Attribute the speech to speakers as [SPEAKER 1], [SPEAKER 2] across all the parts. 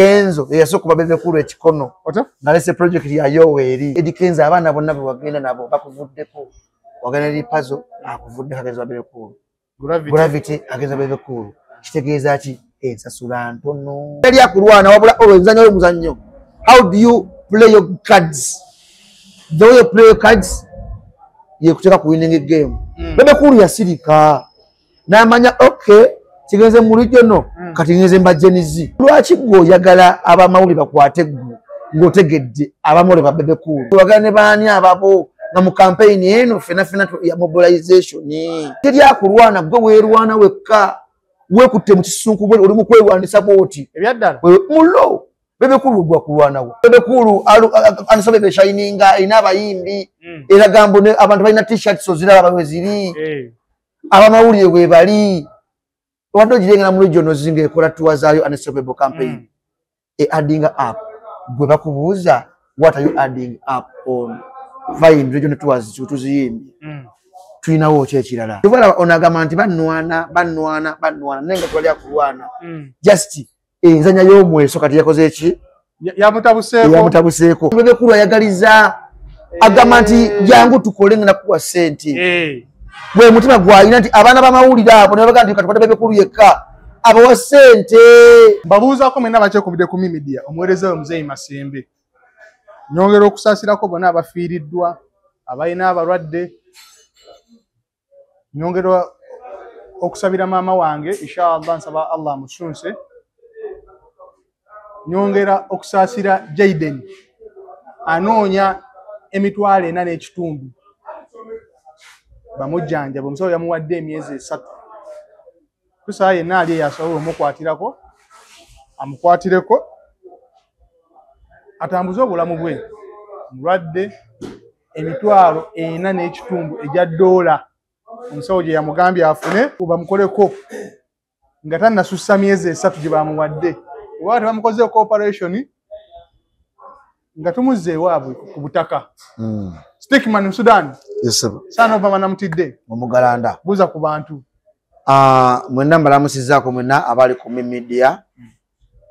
[SPEAKER 1] Kenzo yasooka okuba Bebe Cool ekikono nalese project ya Yoweri. Eddy Kenzo abaana bonna be wagenda nabo bakuvuddeko. Wagenda eri Pazo akuvuddeko agenza Bebe Cool. Gravity agenza Bebe Cool. Kitegeeza ki? Ensasula ntono. Teri akulwana wabula olw'enzanyo y'omuzannyo. How do you play your cards? The way you play your cards yekuteeka ku winning game. Bebe Cool yasirika n'amanya okay kigenze mu regional kati ngenze mba Gen Z. Lwaki gwe oyagala abamawulire bakwate ggwe ng'otegedde abamawulire ba Bebe Cool? Oyagala ne baani ababo nga mu campaign eno ffenna ffenna ya mobilization. Teri akulwana gwe weerwana wekka, weekutte mu kisunku oli mu kwerwanisa bw'oti.
[SPEAKER 2] Ebyaddala.
[SPEAKER 1] Mulo Bebe Cool gwa kulwanawo. Bebe Cool anisobe be shininga ina abayimbi era gambo abantu balina t-shirts oziraba bwe ziri. Abamawulire bwe bali. Wadde ogirengera mu region ozinga ekola tour zaayo Unstoppable campaign. E adding up gwe bakubuuza what are you adding up on? Fine, region tours tuziyimbye. Tulinawo ki ekirala? Tubalaba onagamba nti bannwana bannwana bannwana naye nga tewali akulwana. Just enzanya y'omweso kati yakoze ki?
[SPEAKER 2] Yamutabuseeko.
[SPEAKER 1] Yamutabuseeko. Bebe Cool ayagaliza agamba nti jangu tukole nga nakuwa ssente. Bwe mutima gwalina nti abaana b'amawulire abo ne babaga nti katukwate Bebe Cool yekka abawa ssente.
[SPEAKER 2] Mbabuuzaako mwenna abakyekubidde ku media, omuweereza we Muzeeyi Masembe. Nyongera okusaasirako bonna abafiiriddwa, abalina abalwadde. Nyongera okusabira maama wange, inshallah nsaba Allah amusunse. Nyongera okusaasira Jaden anoonya 4,500 bamujjanjaba, omusawo yamuwadde emyezi 3. Tusaba yenna ali eyo asobola omukwatirako amukwatireko atambuze obulamu bwe. Mulwadde 4,500 egya dola omusawo gye yamugambye afune bamukoleko nga tannasussa myezi 3 gye bamuwadde. Oba tebamukozeeko operation nga tumuzza ewaabwe ku butaka. Stickman mu Sudan.
[SPEAKER 1] Yes sir.
[SPEAKER 2] Son of Mama Namutidde.
[SPEAKER 1] Omugalanda.
[SPEAKER 2] Buuza ku bantu.
[SPEAKER 1] Mwenna mbalamusizzaako mwenna abali ku media.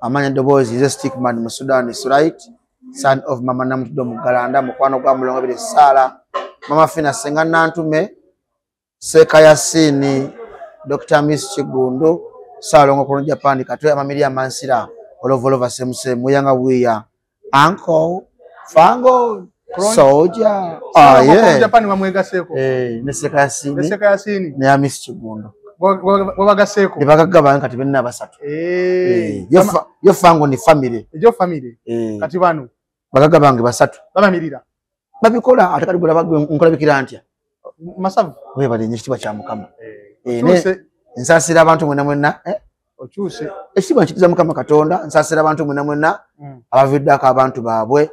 [SPEAKER 1] Amanya eddoboozi nze Stickman mu Sudan is right. Son of Mama Namutidde Omugalanda, mukwano gwa Mulongo Bire Sala, Mama Fina Senga Nantume, Seka Yasini, Dr. Miss Chigundu, Salongo kuno Japan, Katwe Amamiria Mansira, Olovolova Semse, Muyanga Wiya, Uncle Fango, Soldier. Ah, yeah.
[SPEAKER 2] Japan wamwegaseeko.
[SPEAKER 1] Ne Seka Yasini.
[SPEAKER 2] Ne Seka Yasini.
[SPEAKER 1] Ne Miss Chigundu.
[SPEAKER 2] Wabagaseeko.
[SPEAKER 1] Ne bagagga bange kati benna basatu. Yo Fango ni family.
[SPEAKER 2] Yo family. Kati bano.
[SPEAKER 1] Bagagga bange basatu.
[SPEAKER 2] Babamirira.
[SPEAKER 1] Babikola ate kati gwe nkulabikira ntya.
[SPEAKER 2] Masavu.
[SPEAKER 1] Webale nnyo ekitiibwa kya Mukama. Nsaasira abantu mwenna mwenna.
[SPEAKER 2] Okyuse.
[SPEAKER 1] Ekitiibwa nkitiza Mukama Katonda, nsaasira abantu mwenna mwenna abaviddako abantu baabwe.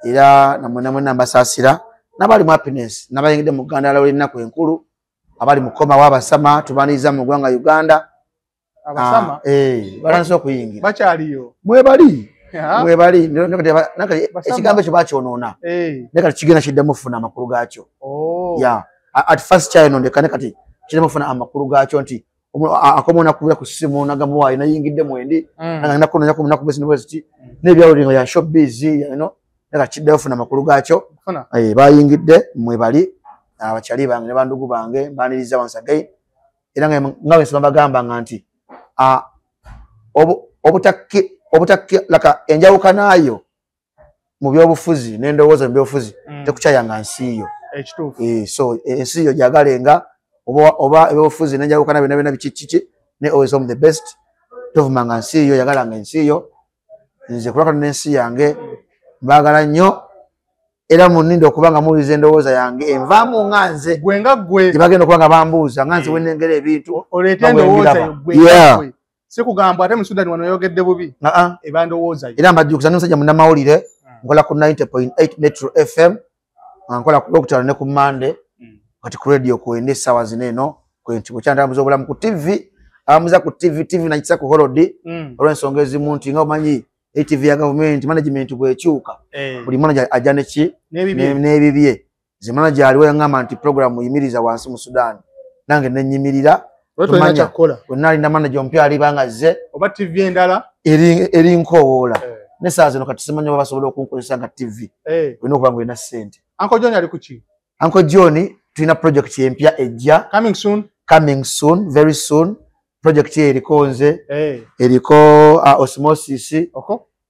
[SPEAKER 1] Era na mwenna mwenna mbasaasira n'abali mu happiness, n'abayingidde mu Uganda olw'ennaku enkulu, abali mu koma w'abasama tubaniriza mu ggwanga Uganda.
[SPEAKER 2] Abasama?
[SPEAKER 1] Batandise okuyingira.
[SPEAKER 2] Bakyaliyo.
[SPEAKER 1] Mwebali. Mwebali. Ekigambo ekyo bakyonoona. Naye kati kigenda kiddamu okufuna amakulu gaakyo. Yeah. At first kyayononeka naye kati kiddamu okufuna amakulu gaakyo nti akoma nakubira ku ssimu n'agamba waayi nayingidde mwendi, nagenda kunoonya ku munaku bwezi n'obwezi n'ebyawulire nga ya showbiz, you know, naye kati kiddayo okufuna amakulu gaakyo. Bayingidde mwebali abakyali bange ne bandugu bange mbaniriza once again. Era nga bwe nsoma bagamba nga nti obutakki enjawukanayo mu byobufuzi n'endowooza mu byobufuzi tekukyayanga nsi yo.
[SPEAKER 2] Ekituufu.
[SPEAKER 1] So ensi yo gyagalenga oba ebyobufuzi n'enjawukana byonna byonna biki kiki ne always home the best. Tovumanga nsi yo, yagalanga ensi yo. Nze kulwaka n'ensi yange mbaagala nnyo era munninde okuba nga muwuliriza endowooza yange envaamu nga nze.
[SPEAKER 2] Gwe nga ggwe.
[SPEAKER 1] Gye bagenda okuba nga bambuuza nga nze bwe nnengera ebintu.
[SPEAKER 2] Oleete endowooza yo gwe nga ggwe. Si kugamba ate mu Sudan wano oyogedde bubi. Eba ndowooza yo.
[SPEAKER 1] Era mbajjukiza ndi musajja munnamawulire, nkola ku 90.8 Metro FM, nkola ku Lwokutaano ne ku Monday, kati ku radio kwenda essaawa zino eno, kwenti bwe kyantambuza obulamu ku TV, abamuza ku TV, TV nagisa ku Holod, olw'ensonga ezimu nti nga omanyi TV ya gavumenti, management bw'ekyuka, buli manager ajja ne ki? N'ebibye. Nze manager aliwo yaŋŋamba nti program yimiriza wansi mu Sudan. Nange ne nnyimirira.
[SPEAKER 2] Tumanya.
[SPEAKER 1] Bwe nalina manager omupya aliba nga azze.
[SPEAKER 2] Oba TV endala.
[SPEAKER 1] Eri nkowoola. Ne saa zino kati simanyi oba basobola okunkozesa nga TV. Olina okuba nga olina ssente.
[SPEAKER 2] Uncle John ali ku ki?
[SPEAKER 1] Uncle John tulina project empya ejja.
[SPEAKER 2] Coming soon.
[SPEAKER 1] Coming soon, very soon. Project ye eriko nze, eriko Osmosis,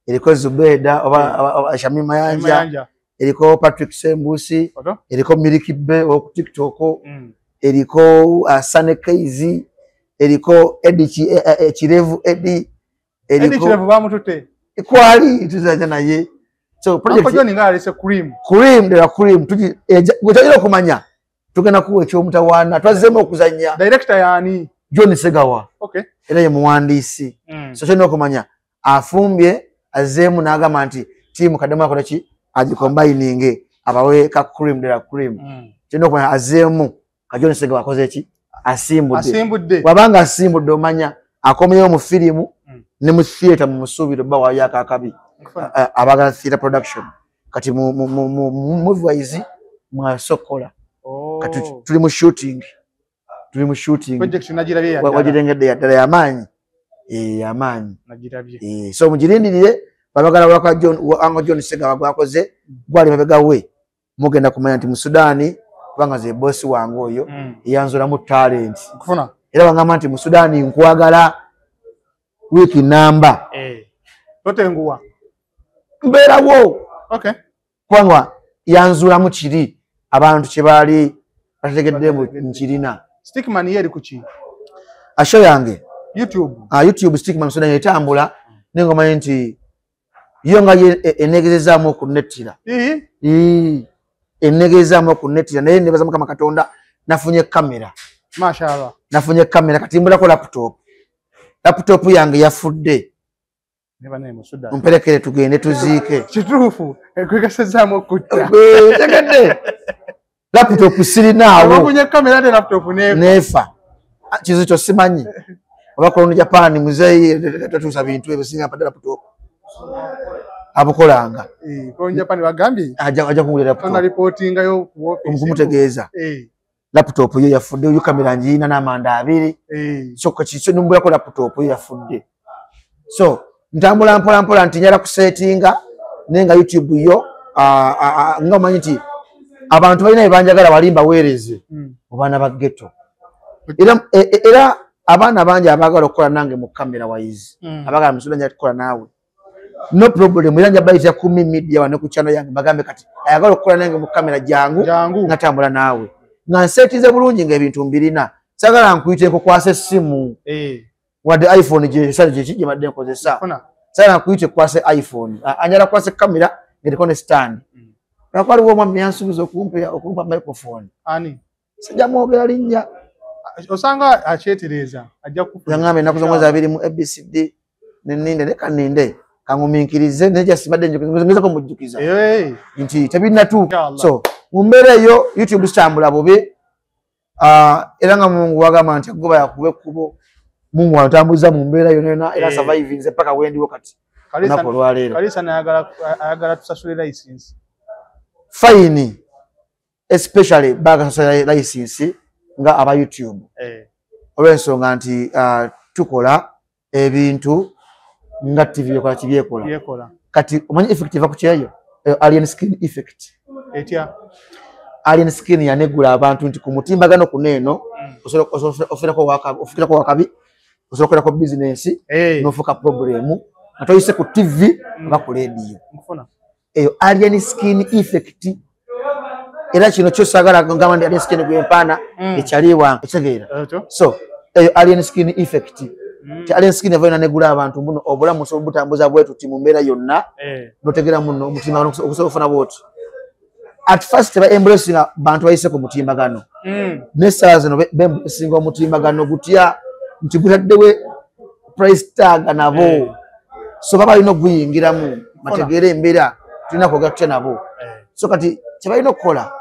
[SPEAKER 1] eriko Zubeda oba Shamim Mayanja, eriko Patrick Sembusi, eriko Miliki Be oku TikTok, eriko Sane Keizi, eriko Eddie Kirevu Eddie,
[SPEAKER 2] eriko Kirevu bamutute.
[SPEAKER 1] Kwali tuzaja naye. So project
[SPEAKER 2] Uncle John nga alese cream.
[SPEAKER 1] Cream de la cream tuji gwe okumanya. Tugenda kuwa ekyomutawaana twazzeemu okuzannya.
[SPEAKER 2] Director yani
[SPEAKER 1] John Segawa.
[SPEAKER 2] Okay.
[SPEAKER 1] Era ye muwandiisi. So kyolina okumanya afumbye azzeemu n'agamba nti tiimu kaddemu akola ki agikombayininge abawe ka cream de la cream. Kyolina okumanya azzeemu ka John Segawa akoze ki asimbudde. Wabanga asimbudde omanya akomyewo mu firimu ne mu theatre mu musuubiro bba waayo akaakabi abagala theatre production. Kati mu movie wise mwasokola. Kati tuli mu shooting. Tuli mu shooting.
[SPEAKER 2] Project nagirabye ya ddala.
[SPEAKER 1] Wagirengedde ya ddala y'amaanyi. Y'amaanyi.
[SPEAKER 2] Nagirabye.
[SPEAKER 1] So mugirindirire babagala waka John Uncle John Segawa gwakoze gwali mabega we. Mugenda kumanya nti mu Sudan kubanga ze boss wange oyo yanzulamu talent.
[SPEAKER 2] Kufuna.
[SPEAKER 1] Era bangamba nti mu Sudan nkwagala wiki namba.
[SPEAKER 2] Totenguwa.
[SPEAKER 1] Mbeerawo.
[SPEAKER 2] Okay.
[SPEAKER 1] Kubanga yanzulamu kiri abantu kye baali bategedde nkirina.
[SPEAKER 2] Stickman yeri kuki?
[SPEAKER 1] Asho yange.
[SPEAKER 2] YouTube.
[SPEAKER 1] YouTube Stickman Sudan etambula n'engoma nti yo nga enegezezaamu okunettira. Enegezezaamu okunettira naye nebaza Mukama Katonda nafunye kamera.
[SPEAKER 2] Mashallah.
[SPEAKER 1] Nafunye kamera kati mbulako laptop. Laptop yange yafudde. Mperekere tugende tuziike.
[SPEAKER 2] Kituufu ekwegesezaamu okutta.
[SPEAKER 1] Tegedde. Laptop sirinaawo.
[SPEAKER 2] Wafunye kamera ne laptop
[SPEAKER 1] nefa. Kizito simanyi. Oba koloni Japan muzeeyi tatuusa bintu ebyo singa mpadde laptop. Abukolanga.
[SPEAKER 2] Koloni Japan bagambye?
[SPEAKER 1] Ajja kungulira laptop.
[SPEAKER 2] Ana reportingayo ku office.
[SPEAKER 1] Nkumutegeeza. Laptop yo yafudde, yo kamera ngiyina n'amanda abiri. So kati numbulako laptop yo yafudde. So ntambula mpola mpola nti njala kusetinga naye nga YouTube yo nga omanyi nti abantu balina ebanjagala balimba weereze mu baana ba ghetto. Era abaana bangi abaagala okukola nange mu kamera wise, abaagala musuda nja kukola naawe no problem, era nja bayita ku media wano ku channel yange bagambe kati ayagala okukola nange mu kamera jangu ngatambula naawe nga nsetize bulungi ng'ebintu mbirina sagala nkuyite nkukwasa essimu wadde iPhone gye gye badde nkozesa sagala nkuyite kukwasa iPhone anjala kukwasa kamera ng'eriko ne stand. Lwakuba omwami yansuubiza okumpa microphone.
[SPEAKER 2] Ani?
[SPEAKER 1] Sijja mwogera linnya.
[SPEAKER 2] Osanga akyetereeza ajja kufa.
[SPEAKER 1] Yangamba ennaku z'omwezi 2 mu ABCD ne leka nninde kangumiikirize naye gyasimadde ngezaako mujjukiza nti tebinnatuuka. So mu mbeera eyo YouTube sitambula bubi era nga Mungu wagamba nti goba yakuba ekkubo Mungu antambuza mu mbeera yonna yonna era survivinze paka wendiwo kati olunaku olwaleero.
[SPEAKER 2] Kalisa ayagala tusasule license.
[SPEAKER 1] Fine, especially bagasasula license nga aba YouTube. Olw'ensonga nti tukola ebintu nga TV ekola kibyekola. Kati omanyi effect eva ku kyeyo? Alien skin effect.
[SPEAKER 2] Etya?
[SPEAKER 1] Alien skin yanegula abantu nti ku mutimbagano kuno eno ofikirako wakabi osobola okukolako bizinensi n'ofuuka problemu nga toyise ku TV oba ku leediyo. Eyo alien skin effect. Era kino kyo saagala ngamba nti alien skin gwempaana ekyali wange ekitegeera. So eyo alien skin effect. Alien skin eva yonna negula abantu mbuno obulamu osobola obutambuza bwe tuti mu mbeera yonna n'otegeera muno omutimbagano okusobola okufuna bw'oti. At first ba embracing bantu bayise ku mutimbagano. N'essaawa zino bembracinga omutimbagano gutya nti gutaddewe price tag nabo. So baba balina okuguyingiramu bategeere embeera tulina kwogera tutya nabo. So kati kye balina okukola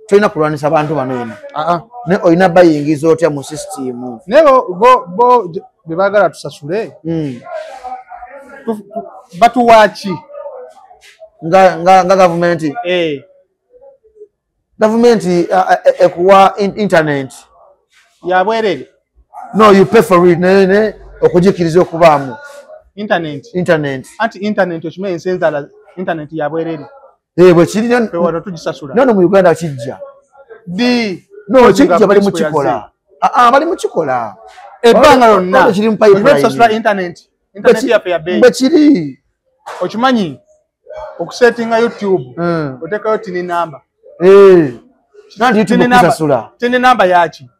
[SPEAKER 1] tolina kulwanisa bantu bano eno. Naye olina bayingiza otya mu system.
[SPEAKER 2] Naye bo bye baagala tusasule batuwa ki?
[SPEAKER 1] Nga gavumenti. Gavumenti ekuwa internet.
[SPEAKER 2] Ya bwerere.
[SPEAKER 1] No, you pay for it. Naye okugikiriza okubaamu.
[SPEAKER 2] Internet. Anti internet okimanyi ensi endala internet ya bwerere.
[SPEAKER 1] Bwe kiri
[SPEAKER 2] wano tugisasula.
[SPEAKER 1] No mu Uganda kijja.
[SPEAKER 2] Di.
[SPEAKER 1] No kijja bali mu kikola. Bali mu kikola.
[SPEAKER 2] Ebbanga lyonna. Kiri mu pipeline. Tusasula internet. Internet yaffe ya bbeeyi.
[SPEAKER 1] Bwe kiri.
[SPEAKER 2] Okimanyi okusettinga YouTube oteekayo tini namba.
[SPEAKER 1] Nanti YouTube kusasula.
[SPEAKER 2] Tini namba yaki?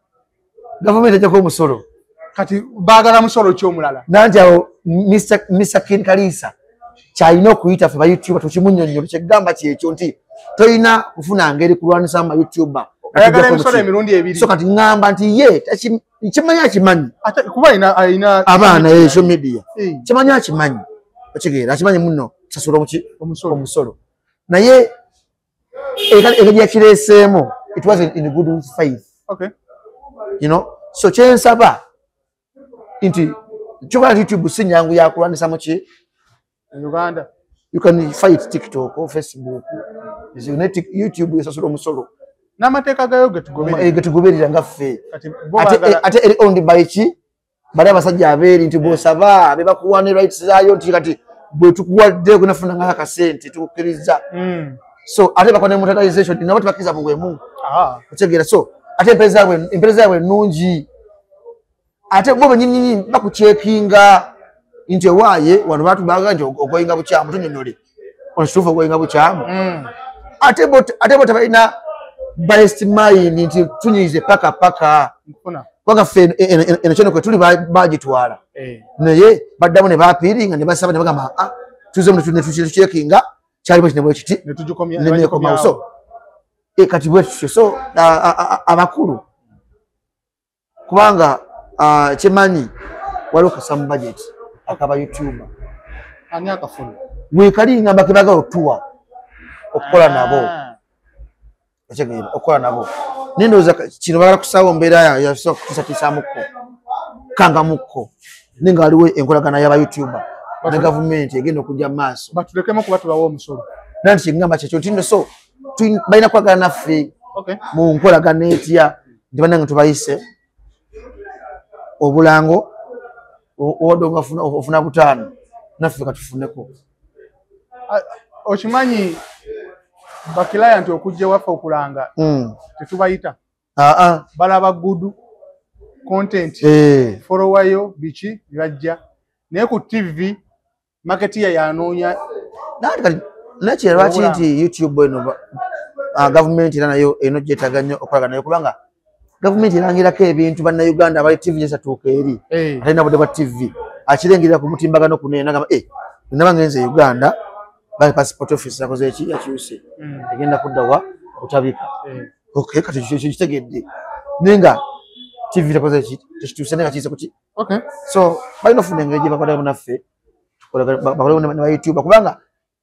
[SPEAKER 1] Gavumenti ejjako omusolo.
[SPEAKER 2] Kati baagala musolo ki omulala?
[SPEAKER 1] Nanti awo Mr. Ken Kalisa kyalina okuyita ffe ba YouTuber tukimunnyonnyola kyegamba kyekyo nti tolina kufuna ngeri kulwanisa ma YouTuber.
[SPEAKER 2] Ayagala emisolo emirundi ebiri.
[SPEAKER 1] So kati ŋŋamba nti ye kimanyi akimanyi.
[SPEAKER 2] Ate kuba alina
[SPEAKER 1] abaana social media. Kimanyi akimanyi. Okitegeera akimanyi muno kusasula omusolo. Naye engeri yakireeseemu it wasn't in good faith.
[SPEAKER 2] Okay.
[SPEAKER 1] You know, so kyensaba nti kyokka YouTube si nnyangu ya kulwanisa mu ki
[SPEAKER 2] Uganda.
[SPEAKER 1] You can fight TikTok or Facebook. YouTube esasula omusolo.
[SPEAKER 2] N'amateeka gayo getugoberera
[SPEAKER 1] nga ffe. Ate eri owned by ki? Bali abasajja abeeri nti bw'osaba be bakuwa ne rights zaayo nti kati bwe tukuwadde okunafuna nga akasente tukukkiriza. So ate bakola ne monetization nabo tebakkiriza buwemu. Otegeera so ate empeereza yaabwe nnungi. Ate bo bennyini bakucekinga nti ewaaye wano baatubaga nti ogoyinga bukyamu tunnyonnyole. Ono kituufu ogoyinga bukyamu. Ate bo tebalina biased mind nti tunyiize paka paka. Kubanga ffe eno kyeno kwe tuli bagitwala. Naye baddamu ne bapiiringa ne basaba ne bagamba tuzemu ne tucekinga kyalimu kino bwe kiti ne so kati bwe tutyo so abakulu kubanga kyemanyi waliwo kasamu budget akaba YouTuber.
[SPEAKER 2] Ani akafuna?
[SPEAKER 1] Weekali ngamba kebagala otuwa okukola nabo. Okitegeera okukola nabo. Naye ndowooza kino bagala kusaawo mbeera yasobola kutisatiisaamukko kangamukko naye nga waliwo enkolagana y'aba YouTuber ne gavumenti egenda okujja mu maaso.
[SPEAKER 2] Batulekemu kuba tubawa omusolo.
[SPEAKER 1] Nanti kyengamba kyekyo nti nno so balina kwagala naffe mu nkolagana etya nti bannange tubayise obulango owadde nga ofuna 5 naffe katufuneko.
[SPEAKER 2] Okimanyi bakilaya nti okujja waffe okulanga tetubayita. Balaba good content followayo biki bajja naye ku TV marketeer yanoonya.
[SPEAKER 1] Nakyo lwaki nti YouTube eno gavumenti era nayo eno gyetaaga nnyo okolagana nayo kubanga gavumenti erangirako ebintu bannayuganda abali TV gyesatuuka eri atalina budde bwa TV akirengerera ku mutimbagano kuno nagamba naba ngenze Uganda bali passport office yakoze eki yakyuse egenda kudda wa kutabika. Okay, kati kitegedde naye nga TV takoze eki tekituuse naye nga kiyise kuki. So balina ofuna engeri gye bakolamu naffe bakolemu ne ba YouTuber kubanga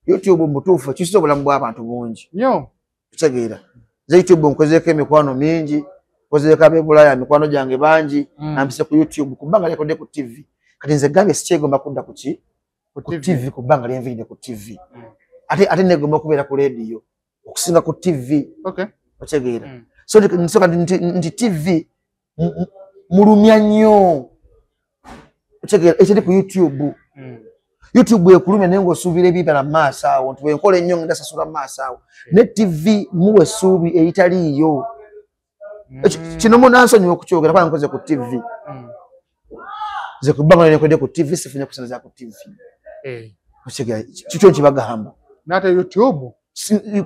[SPEAKER 1] YouTube mu butuufu ekyusiza obulamu bw'abantu bungi
[SPEAKER 2] nnyo.
[SPEAKER 1] Kitegeera nze YouTube nkozeeko emikwano mingi, nkozeeko ab'ebulaaya mikwano gyange bangi nampise ku YouTube kubanga lyakodde ku TV. Kati nze gambye sikyegomba kudda ku ki? Ku TV kubanga lyenviiridde ku TV. Ate negomba okubeera ku leediyo okusinga ku TV. Otegeera. So nti TV mulumya nnyo. Otegeera ekiri ku YouTube. YouTube ekulumya naye ng'osuubira ebibala mu maaso awo nti bwe nkola ennyo ngenda sasula mu maaso awo. Ne TV muwa essuubi eritaliiyo. Kino munansonyiwa okukyogera kubanga nkoze ku TV. Nze ku bbanga lyenkodde ku TV sifunye kusente za ku TV. Otegeera kikyo nkibagamba.
[SPEAKER 2] N'ate YouTube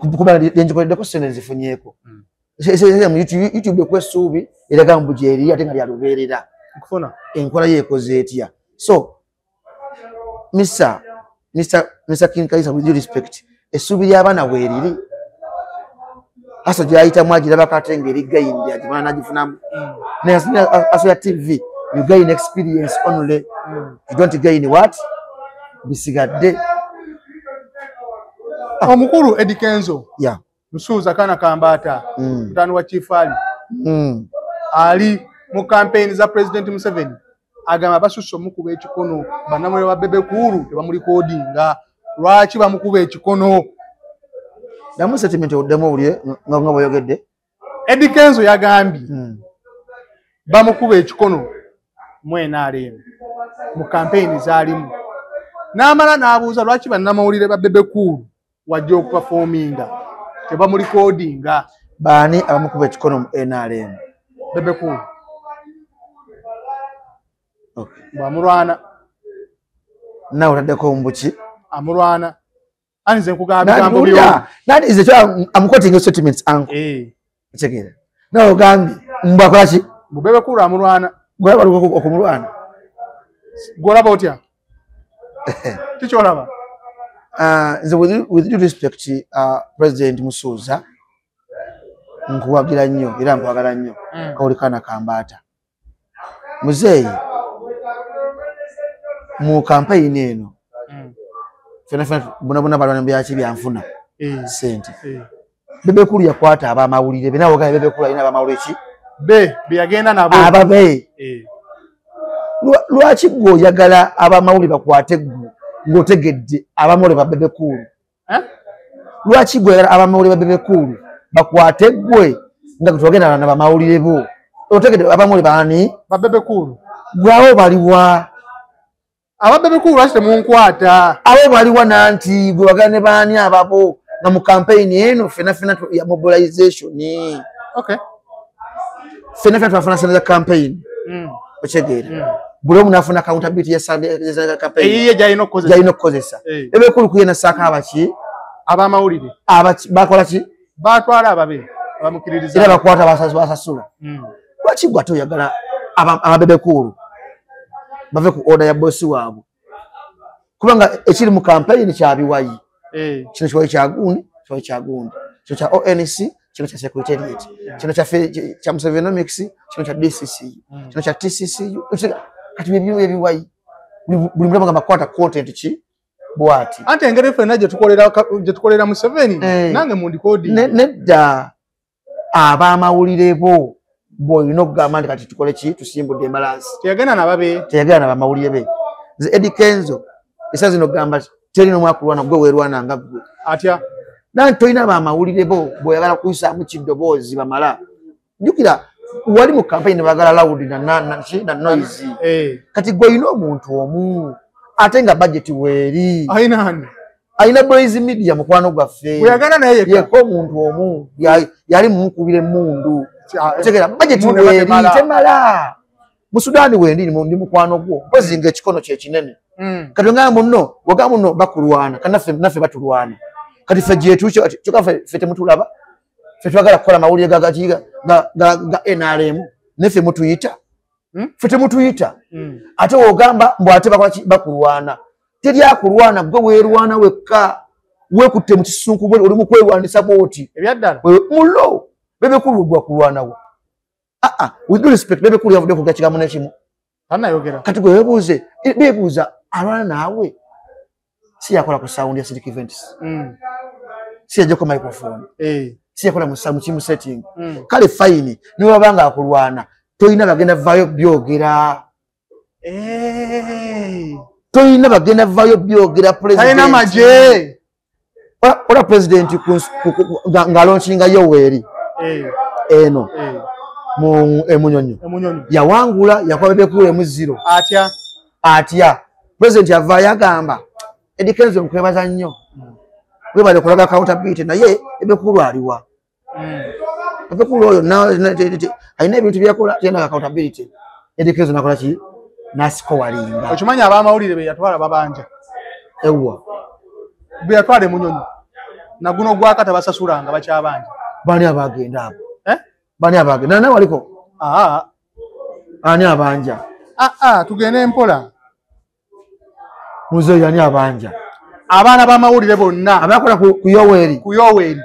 [SPEAKER 1] kubanga lyenjikoleddeko ssente nzifunyeeko. YouTube ekuwa essuubi eraga mbu gyeri ate nga lya lubeerera. Enkola ye ekoze etya. So Mr. Ken Kalisa, with due respect, essuubi ly'abaana weeriri. Aso gy'ayitamu agirabako ate ng'eri gayindi agimala n'agifunamu. Naye aso ya TV, you gain experience only. You don't gain what? Bisigadde.
[SPEAKER 2] Omukulu Eddy Kenzo. Musuuza Kaana Kambaata, mutaano wa Chief Ali. Ali mu campaign za President Museveni. Agamba basusse omukuba ekikono bannamwe ba Bebe Cool tebamulikodinga. Lwaki bamukuba ekikono?
[SPEAKER 1] Damu sentiment oddemu owulire nga bw'oyogedde.
[SPEAKER 2] Eddy Kenzo yagambye bamukuba ekikono mu NRM mu campaign zaalimu. N'amala n'abuuza lwaki bannamawulire ba Bebe Cool wajja okuperforminga tebamulikodinga.
[SPEAKER 1] Baani abamukuba ekikono mu NRM?
[SPEAKER 2] Bebe Cool. Okay. Bwamulwana.
[SPEAKER 1] Nawe otaddeko mbuki?
[SPEAKER 2] Amulwana. Ani nze nkugamba bigambo byo.
[SPEAKER 1] That is the I'm quoting your statements, uncle.
[SPEAKER 2] Eh.
[SPEAKER 1] Check. Nawe ogambye mbwa akola ki?
[SPEAKER 2] Mbu Bebe Cool amulwana.
[SPEAKER 1] Gwe okumulwana.
[SPEAKER 2] Gw'olaba otya? Kiki olaba?
[SPEAKER 1] With due respect, President Musuuza, nkuwagira nnyo era nkwagala nnyo. Kawuli kana kambaata. Muzeeyi mu campaign eno fena fena bona bona balwana byaki byanfuna sente. Bebe Cool yakwata abamawulire be nawe ogambye Bebe Cool alina abamawulire ki?
[SPEAKER 2] Be yagenda nabo.
[SPEAKER 1] Ababe. Lwaki gwe oyagala abamawulire bakwate gwe ng'otegedde abamawulire ba Bebe Cool? Lwaki gwe oyagala abamawulire ba Bebe Cool bakwate gwe nga twagenda na bamawulire bo? Otegedde abamawulire baani?
[SPEAKER 2] Ba Bebe Cool.
[SPEAKER 1] Gwe abo baliwa?
[SPEAKER 2] Aba Bebe Cool lwaki temunkwata?
[SPEAKER 1] Abo baliwa nanti gwe bagala ne baani ababo nga mu campaign eno fena fena ya mobilization.
[SPEAKER 2] Okay.
[SPEAKER 1] Fena fena twafuna sente za campaign. Otegeera. Buli omu n'afuna accountability ya sente za campaign.
[SPEAKER 2] Eyiye gy'alina okukozesa.
[SPEAKER 1] Gy'alina okukozesa. Bebe Cool kuyena ssaako abaki?
[SPEAKER 2] Abamawulire.
[SPEAKER 1] Abaki bakola ki?
[SPEAKER 2] Batwala ababe abamukiririza.
[SPEAKER 1] Era bakwata basasula. Lwaki gwe ate oyagala aba Bebe Cool bave ku order ya bosi waabwe? Kubanga ekiri mu campaign kya biwayi. Kino kiwayi kya gundi, kiwayi kya gundi. Kino kya ONC, kino kya Secretariat. Kino kya Musevenomics, kino kya DCCU. Kino kya TCCU. Kati bye biwayi. Buli mulamu nga bakwata content ki bw'ati.
[SPEAKER 2] Ante engeri ffenna gye tukolera Museveni, nange mundikodi.
[SPEAKER 1] Nedda abamawulire bo bw'olina okugamba nti kati tukole ki, tusimbudde embalaansi.
[SPEAKER 2] Teyagenda nababe.
[SPEAKER 1] Teyagenda nabamawulire be. Nze Eddy Kenzo essaawa zino okugamba teri n'omu akulwana gwe weerwana nga ggwe.
[SPEAKER 2] Atya?
[SPEAKER 1] Nanti tolina bamawulire bo bw'oyagala kuyisaamu kiddoboozi bamala. Jjukira wali mu campaign baagala loud na noise. Kati gwe olina omuntu omu ate nga budget weeri.
[SPEAKER 2] Alina ani?
[SPEAKER 1] Alina Blaze Media mukwano gwaffe.
[SPEAKER 2] Bwe naye yekka.
[SPEAKER 1] Yekka omuntu omu yali mumukubira emmundu. Otegeera budget weeri temala. Mu Sudan wendi ndi mukwano gwo. Mpozi nga ekikono kye kinene. Kati ngamba munno, wagamba munno bakulwana, kana naffe batulwana. Kati ffe gye tuukye kyokka ffe temutulaba. Ffe twagala kukola mawulire ga NRM, ne ffe mutuyita. Ffe temutuyita. Ate w'ogamba mbu ate bakola ki? Bakulwana. Teri akulwana gwe weerwana wekka. Weekutte mu kisunku bwe oli mu kwerwanisa bw'oti.
[SPEAKER 2] Ebyaddala.
[SPEAKER 1] Mulo. Bebe Cool gwe akulwanawo. With due respect, Bebe Cool yavudde ku kigambo n'ekimu.
[SPEAKER 2] Tannayogera.
[SPEAKER 1] Kati gwe weebuuze, beebuuza alwana naawe. Si yakola ku sound ya Civic Events. Si yajjako microphone. Si yakola mu kimu setting. Kale fine, ne bw'aba nga akulwana, tolina bagenda vaayo byogera. Tolina bagenda vaayo byogera president.
[SPEAKER 2] Talina magye.
[SPEAKER 1] Ola president ng'alonkinga Yoweri. Eno. Mu Emunyonyo. Yawangula yakuba Bebe Cool emu 0.
[SPEAKER 2] Atya?
[SPEAKER 1] Atya. President yavaayo agamba Eddy Kenzo nkwebaza nnyo. Webale kulaga accountability naye Bebe Cool aliwa. Bebe Cool oyo alina ebintu byakola tena accountability. Eddy Kenzo nakola ki? Nasikowalinga.
[SPEAKER 2] Okimanyi abamawulire be yatwala babanja.
[SPEAKER 1] Ewa.
[SPEAKER 2] Be yatwala Emunyonyo. Na guno gwaka tabasasulanga bakyabanja.
[SPEAKER 1] Bani abagenda abo? Bani abagenda? Nani waliko? Ani abanja?
[SPEAKER 2] Tugende mpola.
[SPEAKER 1] Muzeeyi ani abanja?
[SPEAKER 2] Abaana b'amawulire bonna
[SPEAKER 1] abakola ku Yoweri.
[SPEAKER 2] Ku Yoweri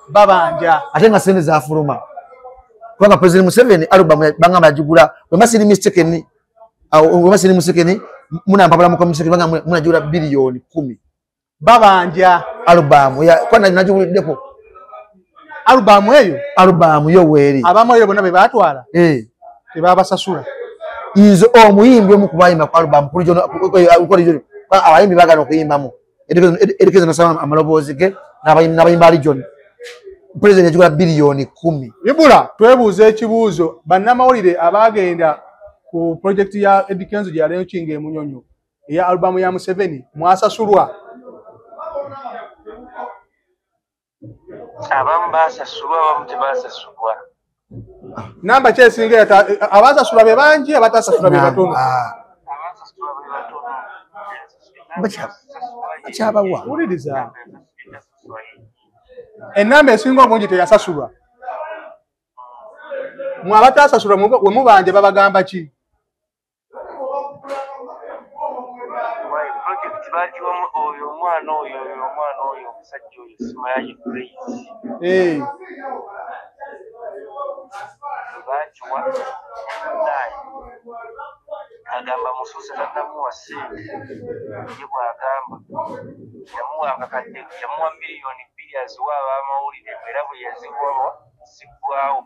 [SPEAKER 2] babanja.
[SPEAKER 1] Ate nga sente zafuluma. Kubanga President Museveni album bangamba yagigula wemba siri mistaken, wemba siri mistaken munampabula mu mistaken bangamba munagigula biliyoni 10.
[SPEAKER 2] Babanja
[SPEAKER 1] album ya kwa nagiwuliddeko.
[SPEAKER 2] Album eyo?
[SPEAKER 1] Album Yoweri.
[SPEAKER 2] Abamawulire bonna be baatwala? Tebabasasula.
[SPEAKER 1] Nze omuyimbi omu ku bayimba ku album abayimbi baagala okuyimbamu. Eddy Kenzo nasaba amaloboozi ge n'abayimba Region. President yagigula biliyoni 10.
[SPEAKER 2] Ibula twebuuza ekibuuzo bannamawulire abaagenda ku project ya Eddy Kenzo gye yalonkinga Emunyonyo eya albamu ya Museveni mwasasulwa?
[SPEAKER 3] Abamu basasulwa, abamu tebasasulwa.
[SPEAKER 2] Namba ki esinga abasasulwa be bangi, abatasasulwa be batono?
[SPEAKER 3] Abasasulwa be batono.
[SPEAKER 1] Bakyabawa.
[SPEAKER 2] Wuliriza. Ennamba esinga obungi teyasasulwa. Mwe abatasasulwa we mubanje babagamba ki?
[SPEAKER 3] Project bagiwamu oyo omwana oyo omwana oyo omusajja oyo Simayayi Praise. Bagiwa naye agamba Musuusa tannamuwa ssente, ye bw'agamba yamuwa akakadde, yamuwa 2 miliyoni aziwa ab'amawulire, era bwe yaziwa ziggwawo.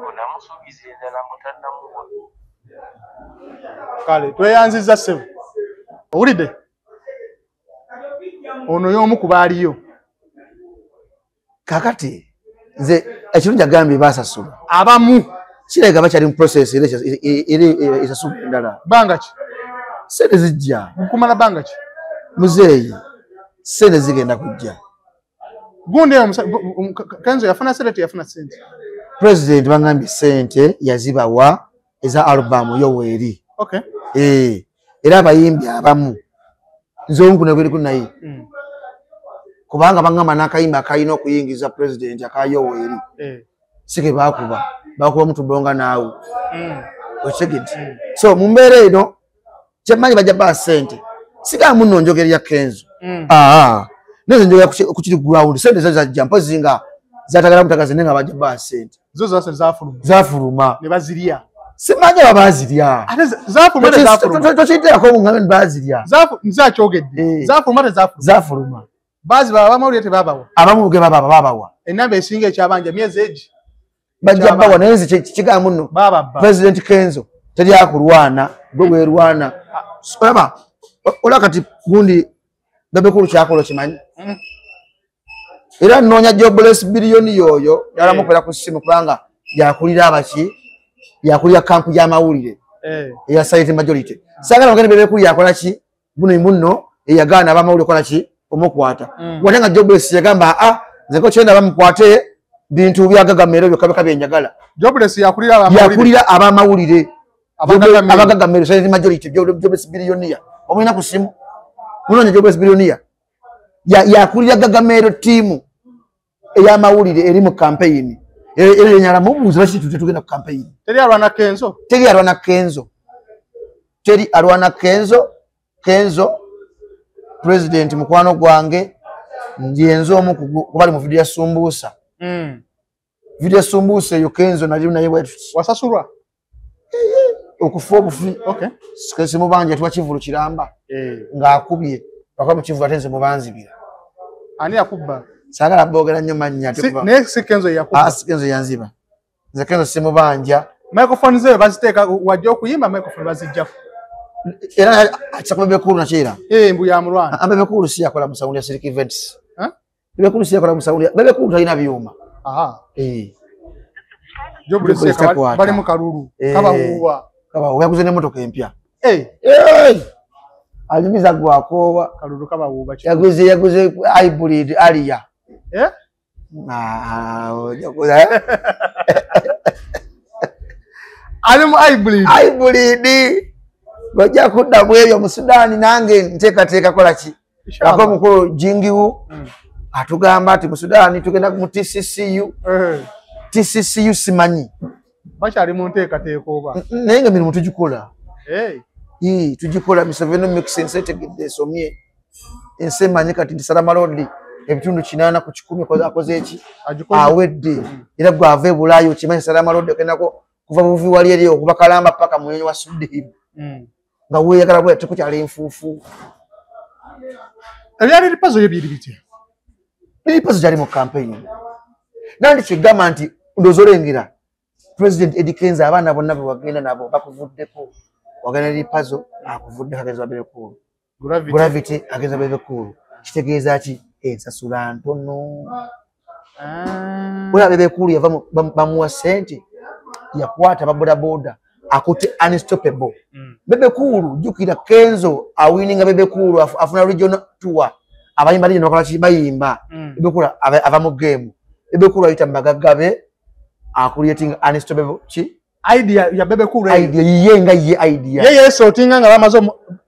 [SPEAKER 3] Onamusuubiza endala mbu tannamuwa.
[SPEAKER 2] Kale tweyanzizza ssebo. Owulidde? Ono y'omu ku baaliyo.
[SPEAKER 1] Kakati nze ekirungi agambye basasulwa.
[SPEAKER 2] Abamu
[SPEAKER 1] kirabika bakyali mu process era esasulwa endala.
[SPEAKER 2] Bbanga ki?
[SPEAKER 1] Ssente zijja.
[SPEAKER 2] Kumala bbanga ki?
[SPEAKER 1] Muzeeyi, ssente zigenda kujja.
[SPEAKER 2] Gundi eyo Kenzo yafuna ssente, teyafuna ssente?
[SPEAKER 1] President bangambye ssente yazibawa eza albamu Yoweri.
[SPEAKER 2] Okay.
[SPEAKER 1] Era abayimbi abamu nze omu kuno naye kubanga bangamba n'akayimba akalina okuyingiza president aka Yoweri si ke baakuba, bakuba mutubonga naawe. Okitegedde? So mu mbeera eno kyemmanyi bajja baa ssente. Sigamba muno njogera ya Kenzo. Naye njogera ku kiri ground, ssente zo zajja mpozi nga zatagala mutagazi, naye nga bajja baa ssente.
[SPEAKER 2] Zo zase zafuluma.
[SPEAKER 1] Zafuluma.
[SPEAKER 2] Ne bazirya.
[SPEAKER 1] Simanyi aba baazirya.
[SPEAKER 2] Ate zafuluma tezafuluma?
[SPEAKER 1] Tokiyiteekako ngambe nti baazirya.
[SPEAKER 2] Nze akyogedde. Zafuluma tezafuluma?
[SPEAKER 1] Zafuluma.
[SPEAKER 2] Bazi baba abamawulire tebabawa?
[SPEAKER 1] Abamu ge baba babawa.
[SPEAKER 2] Ennamba esinga ekyabanja myezi egi.
[SPEAKER 1] Bajja bawa, naye nze kigamba muno.
[SPEAKER 2] Bababba.
[SPEAKER 1] President Kenzo teri akulwana, gwe weerwana. Olaba ola kati gundi Bebe Cool kyakola kimanyi. Era nnoonya Jobless biliyoni yoyo yalamukubira ku ssimu kubanga yakulira abaki, yakulira camp y'amawulire eya silent majority. Saagala bagende Bebe Cool yakola ki buno muno eyagaana abamawulire kola ki omukwata. Wate nga Jobless yagamba a nze ko kyenda bamukwate bintu byagagamero byokka byokka byenjagala.
[SPEAKER 2] Jobless yakulira abamawulire.
[SPEAKER 1] Yakulira abamawulire
[SPEAKER 2] Abagagamero.
[SPEAKER 1] Abagagamero silent majority. Jobless billionaire omulina ku ssimu, munoonya Jobless billionaire yakulira Gagamero team ey'amawulire eri mu campaign. Era yenyala mubuuza lwaki tetugenda ku campaign.
[SPEAKER 2] Teri alwana Kenzo.
[SPEAKER 1] Teri alwana Kenzo, teri alwana Kenzo. Kenzo president mukwano gwange, njenze omu ku bali mu video ya Sumbusa. Video ya Sumbusa eyo Kenzo nali naye bwe tuti.
[SPEAKER 2] Wasasulwa?
[SPEAKER 1] Okufa obufi.
[SPEAKER 2] Okay.
[SPEAKER 1] Simubanja tuwa kivulu kiramba. Ng'akubye bakuba mu kivulu ate nze mubanzibira.
[SPEAKER 2] Ani yakubba?
[SPEAKER 1] Saagala boogera nnyo mannya ate
[SPEAKER 2] Naye si Kenzo yakubba.
[SPEAKER 1] Ah, si Kenzo yanziba. Nze Kenzo simubanja.
[SPEAKER 2] Microphone ze baziteeka wajja okuyimba, microphone bazijjako.
[SPEAKER 1] Era akisa kuba Bebe Cool nakyera.
[SPEAKER 2] Mbu ya mulwana.
[SPEAKER 1] Bebe Cool si yakola mu sound ya Silk Events.
[SPEAKER 2] Huh?
[SPEAKER 1] Bebe Cool si yakola mu sound ya Bebe Cool talina byuma.
[SPEAKER 2] Jobless
[SPEAKER 1] Jobless takwata.
[SPEAKER 2] bali mu kalulu. Kabawuwa.
[SPEAKER 1] Kabawuwa, yaguze n'emmotoka empya. Anyumiza gwakoowa.
[SPEAKER 2] Kalulu kabawuuba ki?
[SPEAKER 1] Yaguze hybrid Aria.
[SPEAKER 2] Eh?
[SPEAKER 1] Ah, ojakuza.
[SPEAKER 2] Ali mu hybrid.
[SPEAKER 1] Hybrid. Bajja kuddamu ebyo mu Sudan, nange nteekateeka kola ki?
[SPEAKER 2] Inshallah.
[SPEAKER 1] Ako mukulu Jingiwu atugamba nti mu Sudan tugenda mu TCCU. TCCU simanyi.
[SPEAKER 2] Bakyali mu nteekateeka oba?
[SPEAKER 1] Naye nga emirimu tugikola.
[SPEAKER 2] Hey.
[SPEAKER 1] Tugikola Museveni mix, ensi etegedde, esomye. Ensi emanyi kati nti Salama Road ebitundu 8 ku 100 akoze eki?
[SPEAKER 2] Agikoze.
[SPEAKER 1] Awedde. Era gw'ava e Bulaaya okimanyi Salama Road ogendako kuva buvi wali eri okuva Kalamba paka Munyonyo wa Sudihibu. Nga weeyagala bwe tekukyala enfuufu.
[SPEAKER 2] Ebyali Lil Pazo yo biri bitya?
[SPEAKER 1] Lil Pazo gyali mu campaign. Nandi kigamba nti ndowooza olengera President Eddy Kenzo abaana bonna be wagenda nabo bakuvuddeko. Wagenda Lil Pazo akuvuddeko agenza Bebe Cool.
[SPEAKER 2] Gravity.
[SPEAKER 1] Gravity agenza Bebe Cool. Kitegeeza ki? Ensasula ntono.
[SPEAKER 2] Ah.
[SPEAKER 1] Olaba Bebe Cool yava bamuwa ssente, yakwata ababodaboda Akutte unstoppable. Bebe Cool jjukira Kenzo awininga Bebe Cool afuna regional tour. Abayimba regional bakola ki bayimba. Bebe Cool ava mu game. Bebe Cool ayita mbagagga be acreating unstoppable ki
[SPEAKER 2] idea ya Bebe Cool.
[SPEAKER 1] Idea ye nga ye idea.
[SPEAKER 2] Ye sortinga nga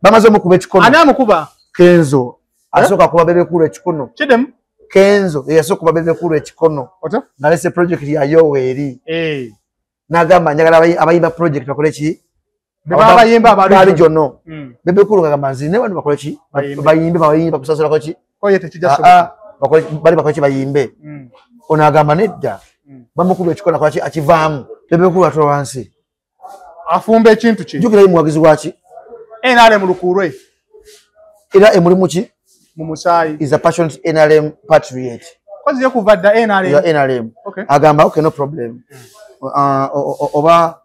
[SPEAKER 2] bamaze
[SPEAKER 1] mukuba ekikono.
[SPEAKER 2] Ani amukuba?
[SPEAKER 1] Kenzo. Asooka kuba Bebe Cool ekikono.
[SPEAKER 2] Kidem
[SPEAKER 1] Kenzo yasooka kuba Bebe Cool ekikono. Nalese project ya Yoweri. Nagamba njagala abayimba project bakole ki?
[SPEAKER 2] Abayimba aba
[SPEAKER 1] regional. Bebe Cool ngagamba nzi ne bano bakole ki? Bayimbe bayimba kusasula ko ki?
[SPEAKER 2] Ko ye tekijja soboka.
[SPEAKER 1] Bakole bali bakole ki bayimbe. Ono agamba nedda. Bamukuba ekikono akola ki akivaamu. Bebe Cool atula wansi.
[SPEAKER 2] Afumba ekintu ki?
[SPEAKER 1] Jjukira ye muwagizi waki?
[SPEAKER 2] NRM lukulwe.
[SPEAKER 1] Era emulimu ki?
[SPEAKER 2] Mu musaayi.
[SPEAKER 1] Is a passionate NRM patriot.
[SPEAKER 2] Kozi ye kuva dda NRM.
[SPEAKER 1] Ya NRM.
[SPEAKER 2] Okay.
[SPEAKER 1] Agamba okay no problem. Oba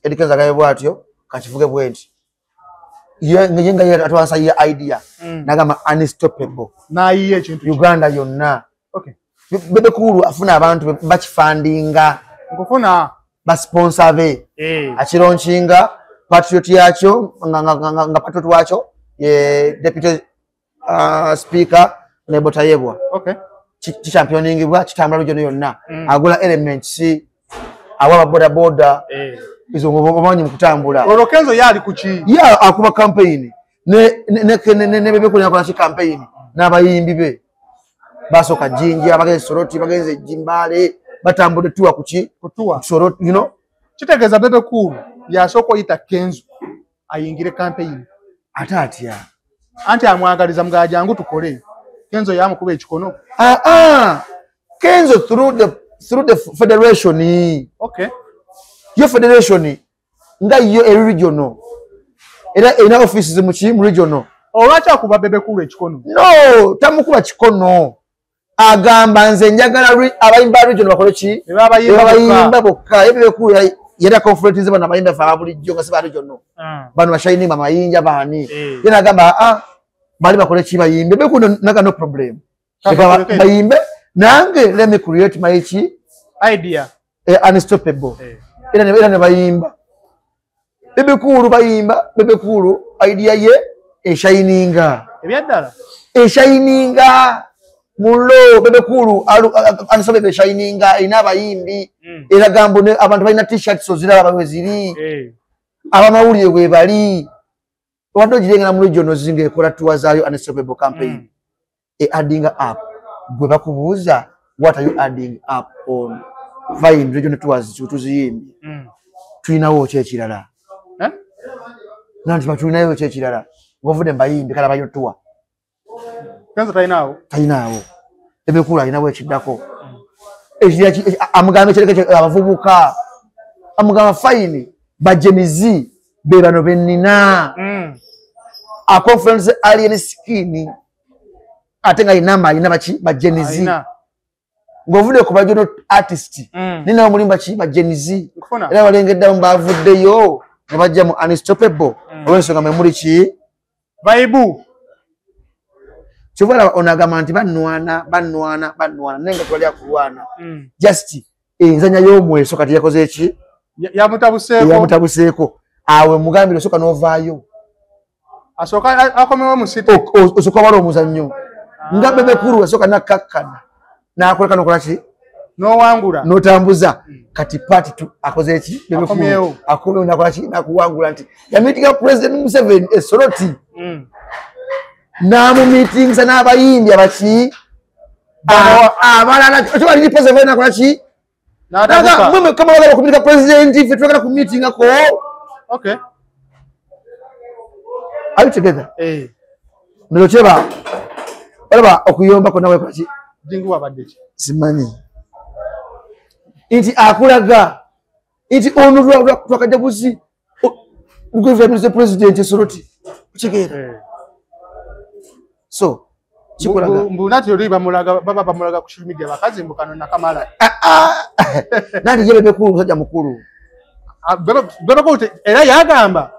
[SPEAKER 1] Eddy Kenzo agaye bwatyo kakivuge bwenti. Ye nga ye atwansa ye idea. Nagamba unstoppable.
[SPEAKER 2] Nayiye ekintu.
[SPEAKER 1] Uganda yonna.
[SPEAKER 2] Okay.
[SPEAKER 1] Bebe Cool afuna abantu bakifandinga.
[SPEAKER 2] Nkufuna
[SPEAKER 1] ba sponsor be. Akilaunchinga patriot yakyo nga patriot wakyo ye deputy speaker Nebo Tayebwa.
[SPEAKER 2] Okay.
[SPEAKER 1] Kichampioningibwa kitambula region yonna. Agula elements awa boda boda. Izo ngobomanyi mukutambula.
[SPEAKER 2] Olwo Kenzo yali kuki?
[SPEAKER 1] Ya akuba campaign. Ne Bebe Cool yakola ki campaign n'abayimbi be. Basoka Jinja bagenze Soroti bagenze Jimbale batambudde tuwa kuki?
[SPEAKER 2] Kutuwa.
[SPEAKER 1] Soroti you know.
[SPEAKER 2] Kitegeeza Bebe Cool yasooka oyita Kenzo ayingire campaign.
[SPEAKER 1] Ate atya?
[SPEAKER 2] Anti amwagaliza mga jangu tukole. Kenzo yamukuba ekikono.
[SPEAKER 1] Kenzo through the federation.
[SPEAKER 2] Okay.
[SPEAKER 1] Yo federation nga yo e regional. Era ina offices mu ki mu regional.
[SPEAKER 2] Olwaki akuba Bebe Cool ekikono?
[SPEAKER 1] No, tamukuba kikono. Agamba nze njagala abayimba regional bakole ki? Abayimba bokka. Bebe Cool yera conference bano abayimba fa bulijjo nga si ba regional. Bano bashaini amayinja bani. Yena agamba bali bakole ki bayimbe. Bebe Cool naga no problem. Bayimbe nange let me create my ki
[SPEAKER 2] idea.
[SPEAKER 1] Unstoppable. Era ne bayimba. Bebe Cool bayimba, Bebe Cool idea ye eshininga.
[SPEAKER 2] Ebyaddala.
[SPEAKER 1] Eshininga mulo Bebe Cool unstoppable eshininga ina bayimbi. Era gambo abantu balina t-shirts oziraba baweziri. Abamawulire we bali. Wadde ogirengera mu region zinga ekola tour zaayo unstoppable campaign. Adding up. Gwe bakubuuza what are you adding up on? Fine regional tours tuziyimbye. Tulinawo ki ekirala? Nanti tulinayo ki ekirala? Ng'ovudde mu bayimbi kale abayo tour.
[SPEAKER 2] Kenzo talinawo?
[SPEAKER 1] Talinawo. Bebe Cool alinawo ekiddako. Amugamba ekireke abavubuka. Amugamba fine bajemizi be bano be nnina. A conference alien skin ate nga alina alina baki bajemizi. Ng'ovudde ku ba artist nina omulimba ki bajemizi. Era balengeddamu bavuddeyo ne bajja mu unstoppable olw'ensonga mwe muli ki
[SPEAKER 2] Baibu.
[SPEAKER 1] Kyova onagamba nti banwana banwana banwana naye nga tewali akulwana. Just enzanya y'omweso kati yakoze eki?
[SPEAKER 2] Yamutabuseeko.
[SPEAKER 1] Yamutabuseeko. Awe mugambire osooka n'ovaayo.
[SPEAKER 2] Asooka akomewo mu city.
[SPEAKER 1] Osooka wala omuzannyo. Nga Bebe Cool asooka nakkakkana. N'akoleka n'okola ki?
[SPEAKER 2] N'owangula.
[SPEAKER 1] N'otambuza. Kati part 2 akoze eki? Bebe Cool. Akomyewo n'akola ki? N'akuwangula nti yamitinga President Museveni e Soroti. N'amumiitingisa n'abayimbi abaki? Abalala. Okimanyi ni President n'akola ki? Mwe kama wagala okumitinga President ffe twagala kumiitingako.
[SPEAKER 2] Okay.
[SPEAKER 1] Are you together? Ndocheba. Olaba okuyomba konna wekola ki?
[SPEAKER 2] Jingu wabadde ki?
[SPEAKER 1] Simanyi. Nti akulaga nti ono twakajja buzi gwe president Soroti. Okitegeera? So kikulaga
[SPEAKER 2] mbu nati oli bamulaga baba bamulaga ku social media bakazi mbu kano nakamala.
[SPEAKER 1] Nati ye Bebe Cool musajja mukulu.
[SPEAKER 2] Bebe Cool era yagamba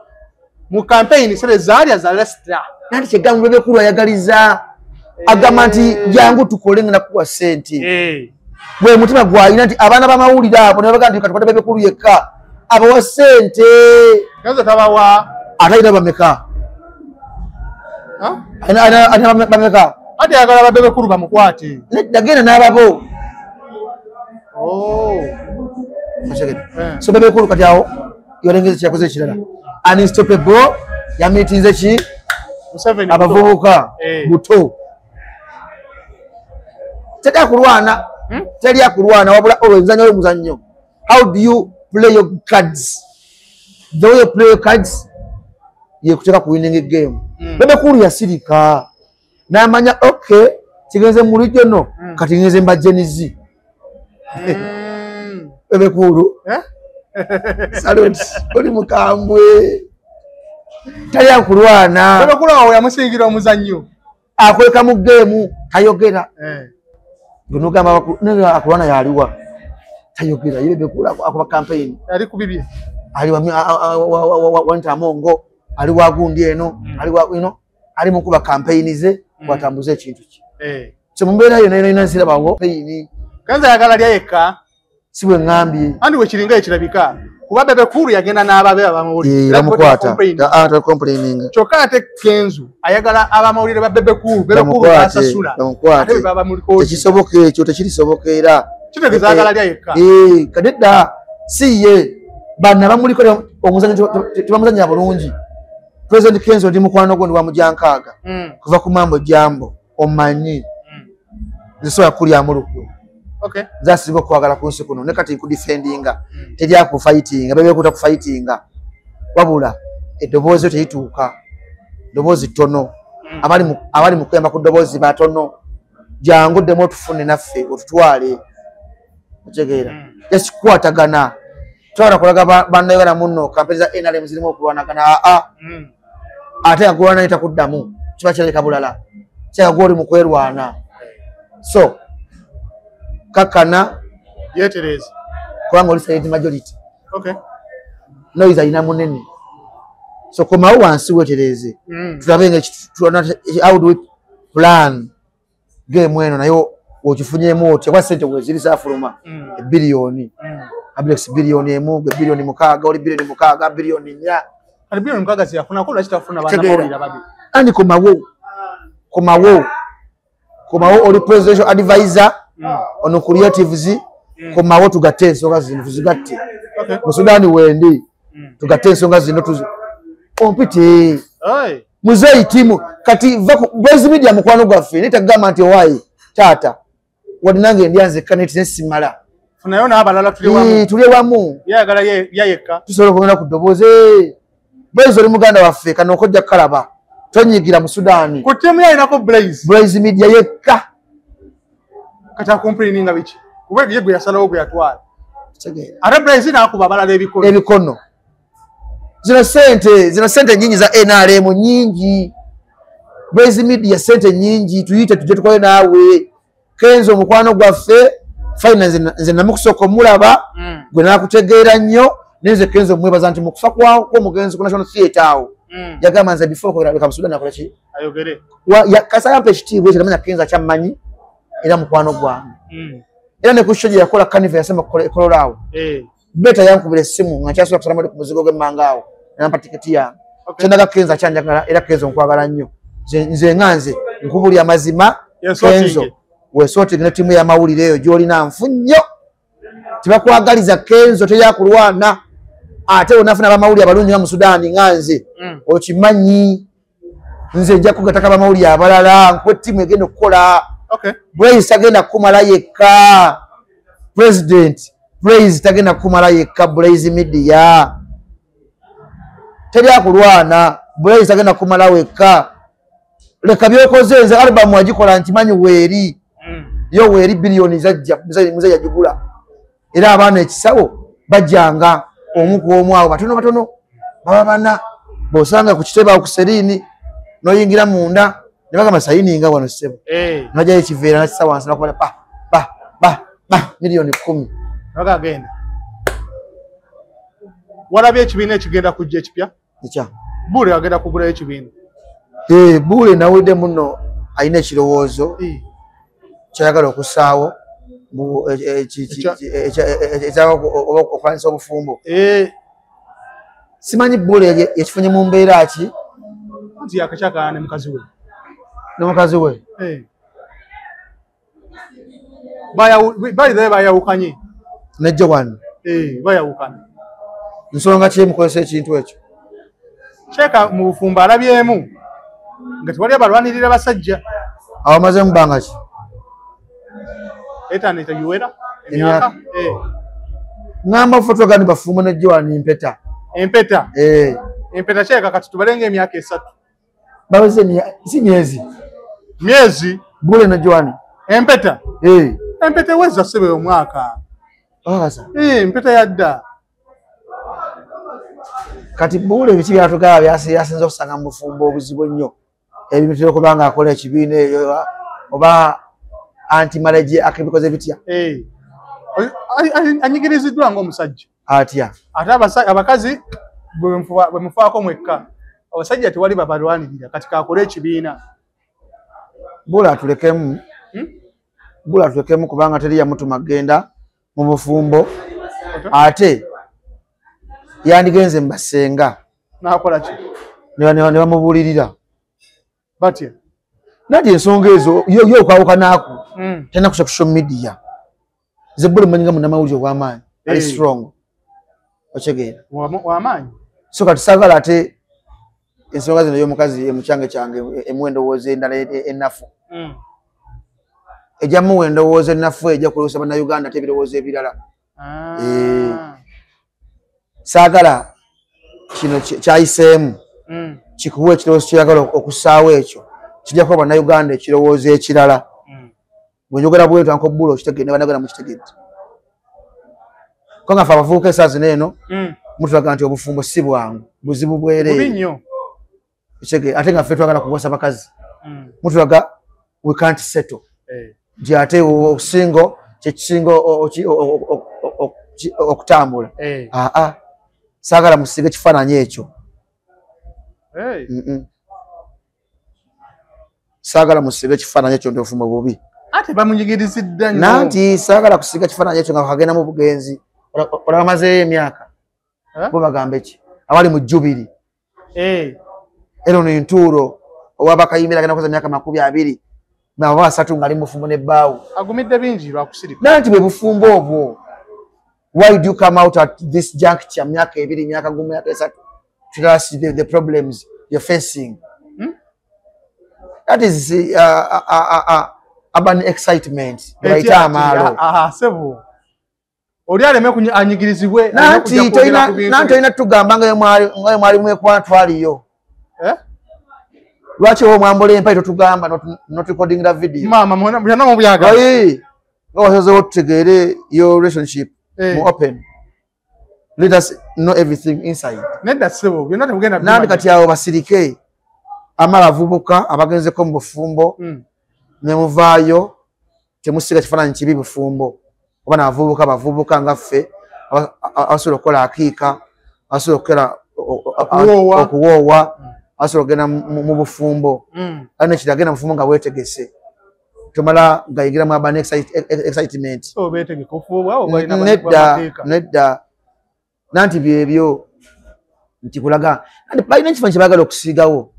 [SPEAKER 2] mu campaign sere zaali za Leicester.
[SPEAKER 1] Nati kyegambo Bebe Cool ayagaliza agamba nti jangu tukole nga nakuwa ssente. Bwe mutima gwalina nti abaana b'amawulire abo ne babaga nti katukwate Bebe Cool yekka. Abawa ssente.
[SPEAKER 2] Kenzo tabawa.
[SPEAKER 1] Ate alina bameka? Alina bameka?
[SPEAKER 2] Ate ayagala ba Bebe Cool bamukwate.
[SPEAKER 1] Nedda, genda n'ababo.
[SPEAKER 2] Oh.
[SPEAKER 1] So Bebe Cool kati awo yalengeza kyakoze ekirala. Unstoppable yamitinze ki? Abavubuka buto. Teri akulwana. Teri akulwana wabula olwenzanyo olw'omuzannyo. How do you play your cards? The way you play your cards yekuteeka ku winning game. Bebe Cool yasirika. N'amanya okay, kigenze mu regional kati ngenze mba Gen Z. Bebe Cool. Salute, oli mukambwe. Tali akulwana.
[SPEAKER 2] Bebe Cool awo yamusingira omuzannyo.
[SPEAKER 1] Akweka mu game tayogera. Gunugamba akulwana yaliwa. Tayogera ye Bebe Cool akuba campaign.
[SPEAKER 2] Ali kubibye.
[SPEAKER 1] Ali wa wanta mongo, ali wa gundi eno, ali wa ino, ali mukuba campaign ze watambuze ekintu ki. So mumbeera yonna yonna nsira bango campaign.
[SPEAKER 2] Kenzo ayagala lya yekka.
[SPEAKER 1] Si bwe ŋŋambye.
[SPEAKER 2] Andi we kiringa ekirabika. Kuba Bebe Cool yagenda n'ababe abamawulire.
[SPEAKER 1] Bamukwata. Ata complaining.
[SPEAKER 2] Kyokka ate Kenzo ayagala abamawulire ba Bebe Cool. Bebe Cool basasula. Ate baba muliko.
[SPEAKER 1] Tekisoboka ekyo tekirisoboka era.
[SPEAKER 2] Kitegeeza ayagala lya yekka.
[SPEAKER 1] Kadedda si ye. Bana bamuliko omuzannyo tebamuzannya bulungi. President Kenzo ndi mukwano gwo ndi wa mujankaaga. Kuva ku mambo jambo omanyi. Nze soya kulya mulukwe.
[SPEAKER 2] Okay.
[SPEAKER 1] Nze okwagala ku nsi kuno ne kati nkudefendinga. Teri akufightinga, Bebe Cool kufightinga. Wabula eddoboozi terituuka. Eddoboozi ttono. Abali mu kuyamba ku ddoboozi batono. Jangu ddemu otufune naffe otutwale. Otegeera. Just kukwatagana. Twala kulaga bannayuganda munno kampeni za NRM zirimu okulwanagana. Ate akulwana ne takuddamu. Kiba kirabika bulala. Kyagwa oli mu kwerwana. So kakana
[SPEAKER 2] yetereza
[SPEAKER 1] kubanga oli silent majority.
[SPEAKER 2] Okay.
[SPEAKER 1] Noise alina munene. So komawo wansi wetereze. Tulabe nga how do we plan game eno nayo okifunyemu otya kwa ssente weziri zaafuluma ebiliyoni. Ablex biliyoni emu, biliyoni 6, oli biliyoni 6, biliyoni 4.
[SPEAKER 2] Kati biliyoni 6 ziyafuna ko lwaki tafuna bannamawulire ababi?
[SPEAKER 1] Ani komawo. Komawo. Komawo oli presidential advisor. Ono creatives komawo tugatte ensonga zino tuzigatte. Mu Sudan wendi tugatte ensonga zino tuzi ompite. Muzeeyi timu kati Blaze Media mukwano gwaffe nitagamba nti owaye taata wadde nange ndyanze kaneti nesimala.
[SPEAKER 2] Funayo n'abalala tuli wamu.
[SPEAKER 1] Tuli wamu.
[SPEAKER 2] Yayagala yekka.
[SPEAKER 1] Tusobola okugenda ku ddoboozi. Blaze oli muganda waffe kano okojja kukalaba. Tonyigira mu Sudan.
[SPEAKER 2] Ku ttiimu ye alinako Blaze.
[SPEAKER 1] Blaze Media yekka.
[SPEAKER 2] Kati akomplaininga biki? Kuba ye gwe yasalawo gwe yatwala.
[SPEAKER 1] Kitegeera.
[SPEAKER 2] Ate Blaze n'akuba abalala ebikono.
[SPEAKER 1] Ebikono. Zino sente nyingi za NRM nyingi. Blaze Media sente nyingi tuyite tujje tukole naawe. Kenzo mukwano gwaffe finance nze namukusooka omulaba gwe nakutegeera nnyo nenze Kenzo mwebaza nti mukufa kw'omugenzi ku National Theatre awo. Yagamba nze before okolera mu Sudan akola ki?
[SPEAKER 2] Ayogere.
[SPEAKER 1] Kasa yampa ekitiibwa ekyo namanya Kenzo akyammanyi era mukwano gwange. Era ne ku show gye yakola Carnival yasema ekolola awo. Beta yankubira essimu nga nkyasobola kusalamu ku muzigo gw'emmanga awo nampa tiketi yange. Kyendaga Kenzo akyanjagala era Kenzo nkwagala nnyo. Nze nga nze nkubulya amazima Kenzo weesootinge ne ttiimu y'amawulire eyo gy'olina nfu nnyo. Tebakwagaliza Kenzo teyakulwana. Ate onafuna abamawulire abalungi nga mu Sudan nga nze okimanyi. Nze nja kugataka abamawulire abalala nkuwe ttiimu egenda okukola. Blaze tagenda kukumala yekka. President Blaze tagenda kukumala yekka. Blaze Media teri akulwana. Blaze tagenda kukumala wekka. Leka byokoze nze album wagikola nkimanyi weeri. Yo weeri biliyoni zajja muze yagigula. Era abaana ekisawo bajjanga omu ku omu awo batono batono baba bana bw'osanga ku kitebe awo ku Serini n'oyingira munda ne bagamba sayininga wano ssebo. N'ajjayo ekiveera n'akissa wansi n'akuba pa pa pa pa miliyoni 10.
[SPEAKER 2] Bagagenda. Walabye ekibiina ekigenda kujja ekipya?
[SPEAKER 1] Ekya.
[SPEAKER 2] Bule agenda kugulayo ekibiina.
[SPEAKER 1] Bule nawulidde muno alina ekirowoozo kyayagala okussaawo Okulwanyisa obufumbo. Simanyi Bule yakifunye mu mbeera ki?
[SPEAKER 2] Nti yakakyakana ne mukazi we.
[SPEAKER 1] Ne mukazi we?
[SPEAKER 2] Bali bayawukanye.
[SPEAKER 1] Ne Joan?
[SPEAKER 2] Bayawukana.
[SPEAKER 1] Nsonga ki emukozesa ekintu ekyo?
[SPEAKER 2] Kyeka mu bufumbo alabyemu nga tewali abalwanirira basajja.
[SPEAKER 1] Awo amaze mu bbanga ki?
[SPEAKER 2] Etaano etagiwera emyaka.
[SPEAKER 1] Ngamba ffe ni bafumbo ne Joan mpeta.
[SPEAKER 2] Empeta? Empeta kyeka kati tubalenga emyaka 3.
[SPEAKER 1] Baweze si myezi.
[SPEAKER 2] Myezi?
[SPEAKER 1] Bule ne Joan.
[SPEAKER 2] Empeta? Empeta eweza ssebe omwaka. Empeta yadda.
[SPEAKER 1] Kati Bule biki byatugaba byasinze okusanga mu bufumbo obuzibu ennyo. Ebintu kubanga akola ekibiina eyo oba anti-marriage akabikoze bitya.
[SPEAKER 2] Anyigiriziddwa ng'omusajja.
[SPEAKER 1] Atya?
[SPEAKER 2] Ate abakazi bwe mufaako mwekka. Abasajja tewali babalwanirira kati kakole ekibiina.
[SPEAKER 1] Bule atulekemu. Bule atulekemu kubanga teri yamutuma kugenda mu bufumbo. Ate yandigenze mu basenga.
[SPEAKER 2] N'akola ki?
[SPEAKER 1] Ne bamubuulirira.
[SPEAKER 2] Batya?
[SPEAKER 1] Nati ensonga ezo yo okwawukanaako talina kusa ku social media. Nze Bule mmanyi nga munnamawulire ow'amaanyi ali strong. Otegeera?
[SPEAKER 2] W'amaanyi.
[SPEAKER 1] So kati saagala ate ensonga zino ey'omukazi emukyange kyange emuwa endowooza endala ennafu. Ejja muwa endowooza ennafu ejja kulowooza Bannayuganda ate ebirowoozo ebirala. Saagala kino kyayiseemu kikuwa ekirowoozo ky'oyagala okussaawo ekyo kijja kuwa Bannayuganda ekirowoozo ekirala. Bwe njogera bwentyo Uncle Bule okitegedde ne Bannayuganda mukitegedde. Kubanga ffe abavubuka essaawa zino eno mutulaga nti obufumbo si bwangu, buzibu bwereere.
[SPEAKER 2] Bubi nnyo.
[SPEAKER 1] Ate nga ffe twagala kuwasa bakazi. Mutulaga we can't settle. Nti ate osingo kye kisinga okutambula. Saagala musiige kifaananyi ekyo. Saagala musiige ekifaananyi ekyo nti obufumbo bubi.
[SPEAKER 2] Ate bamunyigirizidde nnyo.
[SPEAKER 1] Nanti saagala kusiiga kifaananyi ekyo nga kagenda mu bugenzi. Olaba amazeeyo emyaka. Bo bagamba ki? Abali mu Jubiri. Era ono entuulo ow'abakayimbira agenda kukoza emyaka 20 nabo 30 ng'ali mu bufumbo ne bbaawo.
[SPEAKER 2] Agumidde bingi lwakusirika.
[SPEAKER 1] Nanti bwe bufumbo obwo. Why do you come out at this juncture myaka 2, myaka 1, myaka 3 to tell us the problems you're facing? That is urban excitement. Bayita amaalo.
[SPEAKER 2] Sebo. Oli aleme anyigirizibwe.
[SPEAKER 1] Nanti tolina tugamba nga mwali mwekwana twaliyo. Lwaki oba omwambula empale totugamba not recording the video?
[SPEAKER 2] Maama byonna mubyagala.
[SPEAKER 1] Nga wasazeewo tutegeere your relationship mu open. Let us know everything inside.
[SPEAKER 2] Nedda ssebo byonna temugenda.
[SPEAKER 1] Nandi kati awo basirike amala abavubuka abagenzeko mu bufumbo ne muvaayo temusiga kifaananyi kibi bufumbo. Oba n'abavubuka bavubuka nga ffe abasobola okukola akiika, abasobola okukola okuwoowa, abasobola okugenda mu bufumbo. Ate nekirala agenda mu bufumbo nga weetegese. Tomala gayingira mu urban excitement. Nedda. Nanti byebyo nti kulaga balina ekifaananyi kye baagala okusiigawo.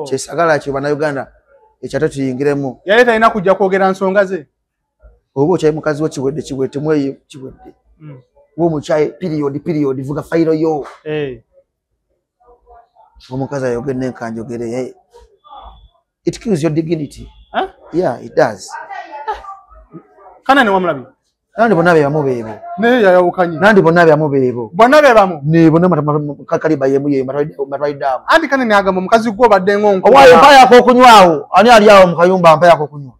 [SPEAKER 1] Kyesagala kyo Bannayuganda ekyo ate tuyingiremu.
[SPEAKER 2] Yali talina kujja kwogera nsonga ze.
[SPEAKER 1] Oba okyaye mukazi wo kiwedde kiwedde temweyo kiwedde. Oba omukyaye period vuga fayiro yo. Omukazi ayogere n'enkanjogere. It kills your dignity. Yeah, it does.
[SPEAKER 2] Kana ne wamulabi.
[SPEAKER 1] Nandi bonna be bamu beebo.
[SPEAKER 2] Naye yayawukanye.
[SPEAKER 1] Nandi bonna be bamu beebo.
[SPEAKER 2] Bonna be bamu.
[SPEAKER 1] Ne bonna kakaliba yemu ye matwalidde awo.
[SPEAKER 2] Anti kane n'agamba omukazi gwo obadde ng'onkuba.
[SPEAKER 1] Owaayo mpaayako okunywa awo. Ani ali awo mu kayumba mpaayako okunywa?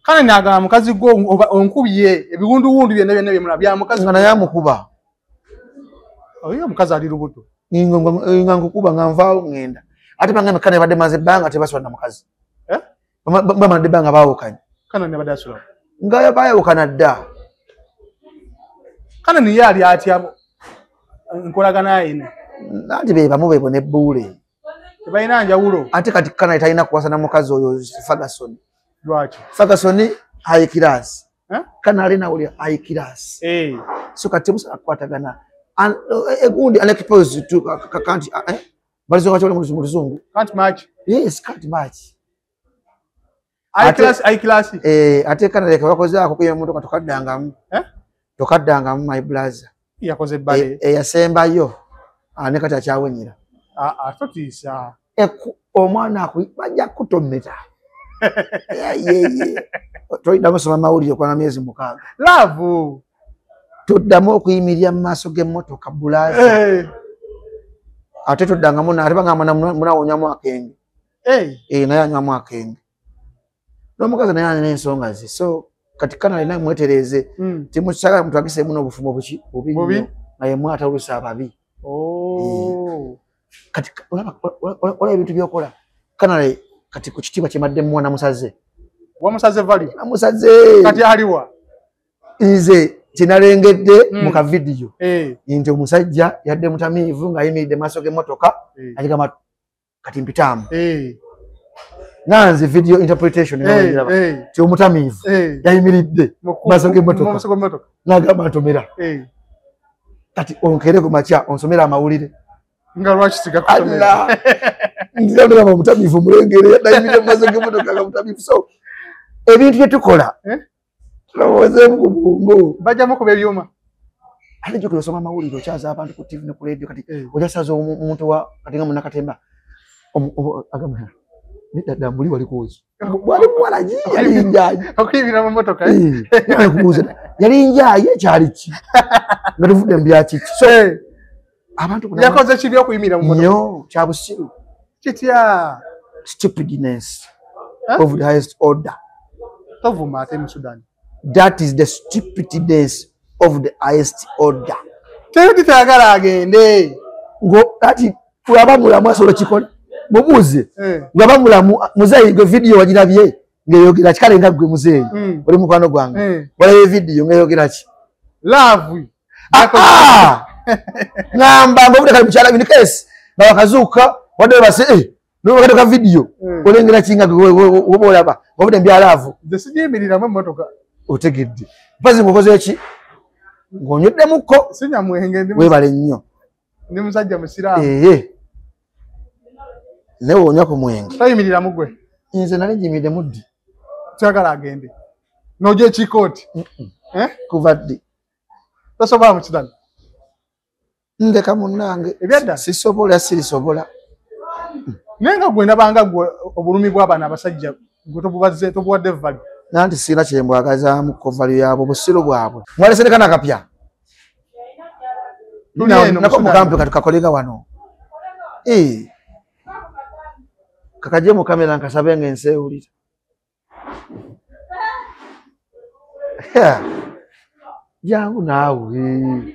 [SPEAKER 2] Kane n'agamba mukazi gwo onkubye ebiwunduwundu byonna byonna bye mulaba bya mukazi.
[SPEAKER 1] Nga naye amukuba.
[SPEAKER 2] Oyo omukazi ali lubuto.
[SPEAKER 1] Nga nkukuba nga nvaawo ŋŋenda. Ate bangambe kane badde maze ebbanga tebasula na mukazi. Bamadde ebbanga baawukanye.
[SPEAKER 2] Kane ne badde asula.
[SPEAKER 1] Nga baayawukana dda.
[SPEAKER 2] Kane niye ali atya nkolagana eno.
[SPEAKER 1] Nanti be bamu beebo ne Bule.
[SPEAKER 2] Tebalina njawulo.
[SPEAKER 1] Ate kati Kane talina kuwasa na mukazi oyo Ferguson.
[SPEAKER 2] Lwaki?
[SPEAKER 1] Ferguson High class. Kanale nawuli high class. So kati musa akwatagana. Egundi unexposed to can't balizonga chole mu luzungu.
[SPEAKER 2] Can't match.
[SPEAKER 1] Yes, can't match.
[SPEAKER 2] High class, high class.
[SPEAKER 1] Ate kanale kabakoze ako kuya motoka tokaddangamu. Tokaddangamu my brother.
[SPEAKER 2] Yakoze bale.
[SPEAKER 1] Yasembayo. Ane kati akyawenyera.
[SPEAKER 2] Atotisa.
[SPEAKER 1] Omwana bajja kutomera. Ye. Toliddamu soma mawulire kwa myezi 6.
[SPEAKER 2] Love.
[SPEAKER 1] Tuddamu okuyimirira mu maaso g'emmotoka bulaza. Ate tuddangamu ate bagamba munawonyamu akenge. Naye anywamu akenge. N'omukazi naye alina ensonga ze. So kati kanale naye mwetereeze. Timusagala mutwagiseemu n'obufumo buki bubi nnyo. Naye mwatawulusa ababi. Kati olaba ebintu by'okola. Kanale kati ku kitiibwa kye mbadde mmuwa namusaze.
[SPEAKER 2] Wamusaze value?
[SPEAKER 1] Namusaze.
[SPEAKER 2] Kati aliwa?
[SPEAKER 1] Nze kinalengedde mu ka video. Nti omusajja yadde mutamiivu ng'ayimiridde maaso g'emmotoka agamba kati mpitaamu. Nanze video interpretation nti omutamiivu yayimiridde maaso g'emmotoka n'agamba ntomera. Kati onkere ku makya onsomera amawulire.
[SPEAKER 2] Nga lwaki sigakusomera?
[SPEAKER 1] Nzira omutamiivu mulengere yayimiridde mu maaso g'emmotoka nga mutamiivu. So ebintu bye tukola tulowoozeemu ku bwongo.
[SPEAKER 2] Bajjamu kuba ebyuma.
[SPEAKER 1] Ate jjukira osoma amawulire okyaza abantu ku TV ne ku radio kati okyasaza omuntu wa kati nga munnakatemba agamba nedda muli wali kwozi. Bwali muwala ki yali njayi.
[SPEAKER 2] Okuyimirira mu mmotoka.
[SPEAKER 1] Yali njayi ekyali ki? Nga tuvudde mu bya kiki. So abantu
[SPEAKER 2] yakoze kibi okuyimirira mu mmotoka.
[SPEAKER 1] Nnyo kya busiru.
[SPEAKER 2] Kitya?
[SPEAKER 1] Stupidness of the highest order.
[SPEAKER 2] Tovuma ate mu Sudan.
[SPEAKER 1] That is the stupidness of the highest order.
[SPEAKER 2] Teri tayagala agende.
[SPEAKER 1] Ngo ati kulaba mulamu asobola kikola. Mubuuze. Ngaba mulamu muzeeyi gwe video wagirabye ng'eyogera ki kale nga gwe muzeeyi. Oli mukwano gwange. Walabye video ng'eyogera ki?
[SPEAKER 2] Love.
[SPEAKER 1] Ngamba ng'obudde kali mukyala bini case. Nga bakazuuka wadde base n'obakadde ka video. Olengera ki nga gwe oba olaba ng'obudde mbya love.
[SPEAKER 2] Nze sigiyimiriramu emmotoka.
[SPEAKER 1] Otegedde. Mpazi ng'okoze ki? Ng'onyweddemuko.
[SPEAKER 2] Sinywa mwenge ndi
[SPEAKER 1] weebale nnyo.
[SPEAKER 2] Ndi musajja musiraamu.
[SPEAKER 1] Naye onywa ku mwenge.
[SPEAKER 2] Toyimiriramu gwe.
[SPEAKER 1] Nze nali njimiddemu ddi?
[SPEAKER 2] Toyagala agende. N'ojja ekikooti.
[SPEAKER 1] Kuva ddi?
[SPEAKER 2] Tosobola mu Sudan.
[SPEAKER 1] Ndeka munnange.
[SPEAKER 2] Ebyadda?
[SPEAKER 1] Sisobola sirisobola.
[SPEAKER 2] Naye nga gwe ndabanga gwe obulumi bw'abaana abasajja gwe tobubaze tobuwadde value.
[SPEAKER 1] Nanti sirina kye mbwagazaamu ko value yaabwe obusiru bwabwe. Mwalese ne akapya. Nako mukampe kati kakolega wano. Kakaje mu kamera nkasabe ng'ensi ewulira. Jangu naawe.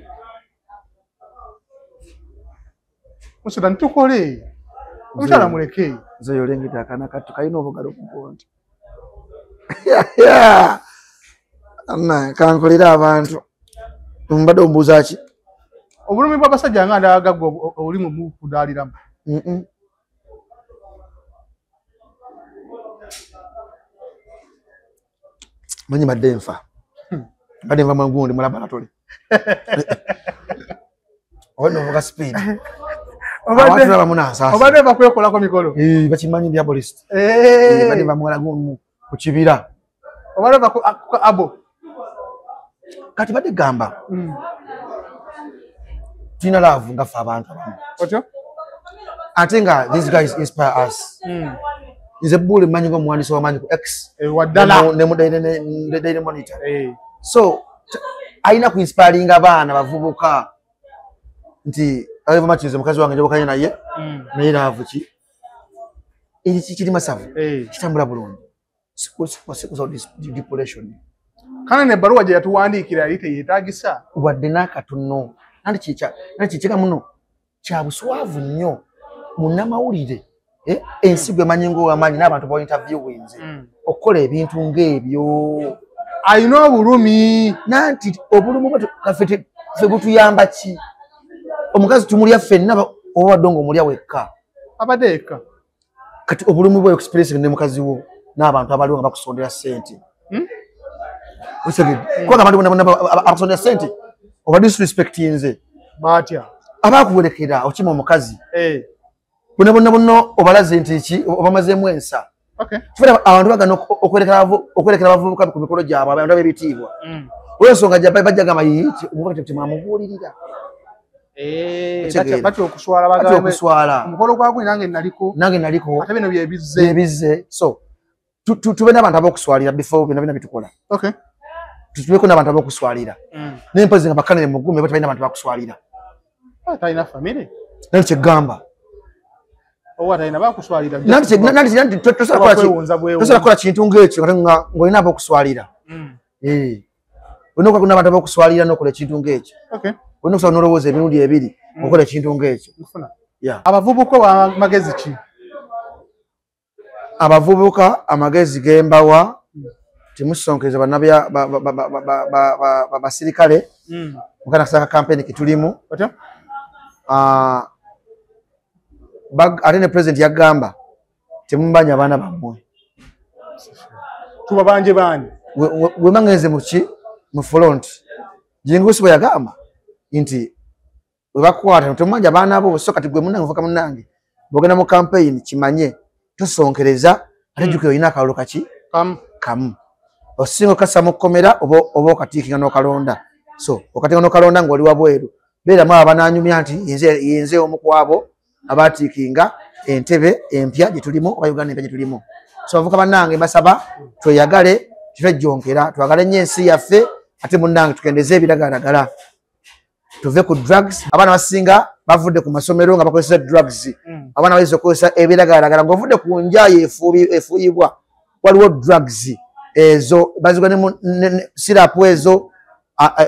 [SPEAKER 2] Musudan tukole. Omukyala muleke.
[SPEAKER 1] Nze yolengedde akaana kattu kalina obugalo bugonde. Kankolere abantu. Mbadde ombuuza ki?
[SPEAKER 2] Obulumi bw'abasajja nga ndaga gwe oli mu kudaaliramu.
[SPEAKER 1] Manyi mbadde nfa. Mbadde nva mangundi mu laboratory. Obadde ovuga speed. Abantu abamu nansaasa.
[SPEAKER 2] Obadde ova kwekolako mikolo.
[SPEAKER 1] Bakimanyi diabolist. Mbadde nva muwala gumu ku kibira.
[SPEAKER 2] Obadde ova ku abo.
[SPEAKER 1] Kati badde gamba. Tulina love nga ffe abantu abamu.
[SPEAKER 2] Otyo?
[SPEAKER 1] Ate nga these guys inspire us. Nze Bule mmanyi ng'omuwandiisi w'amaanyi ku X.
[SPEAKER 2] Waddala.
[SPEAKER 1] Ne mu Daily Monitor. So alina ku inspiringa abaana bavubuka nti Oliver Matthews mukazi wange njobokanye naye naye love ki eri kiri masavu kitambula bulungi. Sikusa depression.
[SPEAKER 2] Kana n'ebbaluwa gye yatuwandiikira yali teyeetaagisa.
[SPEAKER 1] Wadde n'akatono. Nanti kikika muno kya buswavu nnyo munnamawulire. Ensi gwe manyi ng'owamaanyi n'abantu ba interviewinze okukola ebintu ng'ebyo.
[SPEAKER 2] Alina obulumi.
[SPEAKER 1] Nanti obulumi bwe ffe butuyamba ki? Omukazi tumulya ffenna oba wadde ng'omulya wekka.
[SPEAKER 2] Abadde yekka.
[SPEAKER 1] Kati obulumi bwe expressing ne mukazi wo n'abantu abaliwo nga bakusondera ssente. Kubanga abantu bonna abasonda sente oba disrespectinze
[SPEAKER 2] batya
[SPEAKER 1] abakuwerekera okima omukazi bonna bonna bonna obalaze nti ki obamazeemu ensa. Abantu bagana okwerekera abavubuka ku mikolo gyabwe, abantu ab'ebitiibwa. Olw'ensonga bajja gamba omuvubuka temwamubuulirira.
[SPEAKER 2] Batya okuswala,
[SPEAKER 1] batya okuswala.
[SPEAKER 2] Omukolo gwagwe nange naliko.
[SPEAKER 1] Nange naliko.
[SPEAKER 2] Ate bino byebizze.
[SPEAKER 1] Byebizze. So tube n'abantu ab'okuswalira before bino bina bitukola.
[SPEAKER 2] Okay.
[SPEAKER 1] Tutubeko n'abantu ab'okuswalira. Naye mpozi nga bakanire mugume bo tebalina abantu bakuswalira.
[SPEAKER 2] Talina family.
[SPEAKER 1] Nani kyegamba.
[SPEAKER 2] Owa talina bakuswalira.
[SPEAKER 1] Nani tosobola kukola kintu ng'ekyo ng'olina ab'okuswalira. Olina okuba n'abantu ab'okuswalira n'okola ekintu ng'ekyo.
[SPEAKER 2] Okay.
[SPEAKER 1] Olina okusaba n'olowooza emirundi ebiri okola ekintu ng'ekyo.
[SPEAKER 2] Abavubuka amagezi ki?
[SPEAKER 1] Abavubuka amagezi gembawa temusonkereza bannabya basirikale mukana kusaka kampeni kitulimu. Ate ne president yagamba temubanja abaana bammwe.
[SPEAKER 2] Tubabanje baani?
[SPEAKER 1] Bwe ngenze mu ki mu front Jingusi bwe yagamba nti bwe bakwata temubanja abaana bo, so kati gwe munnange ovuka munnange bw'ogenda mu campaign kimanye tosonkereza ate jjukira olina akalulu kaki kamu. Osinga okassa mu kkomera oba okatiikinga n'okalonda. So okatinga n'okalonda ng'oli wabweru beeramu abo abanaanyumya nti yenze omu ku abo abaatiikinga entebe empya gye tulimu oba Uganda empya gye tulimu. So abavubuka bannange mbasaba tweyagale, tetwejjonkera, twagale nnyo ensi yaffe ate munnange tukendeze ebiragalalagala. Tuve ku drugs. Abaana basinga bavudde ku masomero nga bakozesa drugs. Abaana bayinza okukozesa ebiragalalagala ng'ovudde ku njayi efuuyibwa waliwo drugs ezo bazigula ne sirapu ezo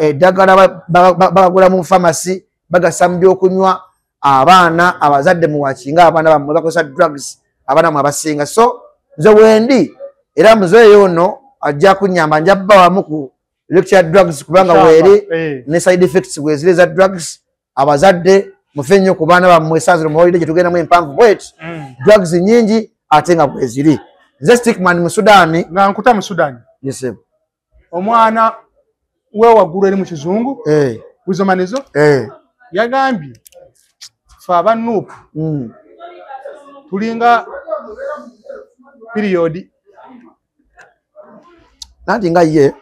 [SPEAKER 1] eddagala bagula mu pharmacy bagasa mu byokunywa. Abaana abazadde muwakinga abaana bammwe bakozesa drugs, abaana mwe abasinga. So nze wendi era muzeeyi ono ajja kunnyamba, nja bba wamu ku lecture drugs kubanga weeri ne side effects bweziri eza drugs. Abazadde mufe nnyo ku baana bammwe essaawa zino mu holiday gye tugendamu empanvu bweti, drugs nnyingi ate nga bweziri. Nze Stickman mu Sudan.
[SPEAKER 2] Nga nkuta mu Sudan.
[SPEAKER 1] Yes.
[SPEAKER 2] Omwana we waggulu eri mu kizungu. Wizomanizo. Yagambye ffe aba NUP tulinga period.
[SPEAKER 1] Nanti nga ye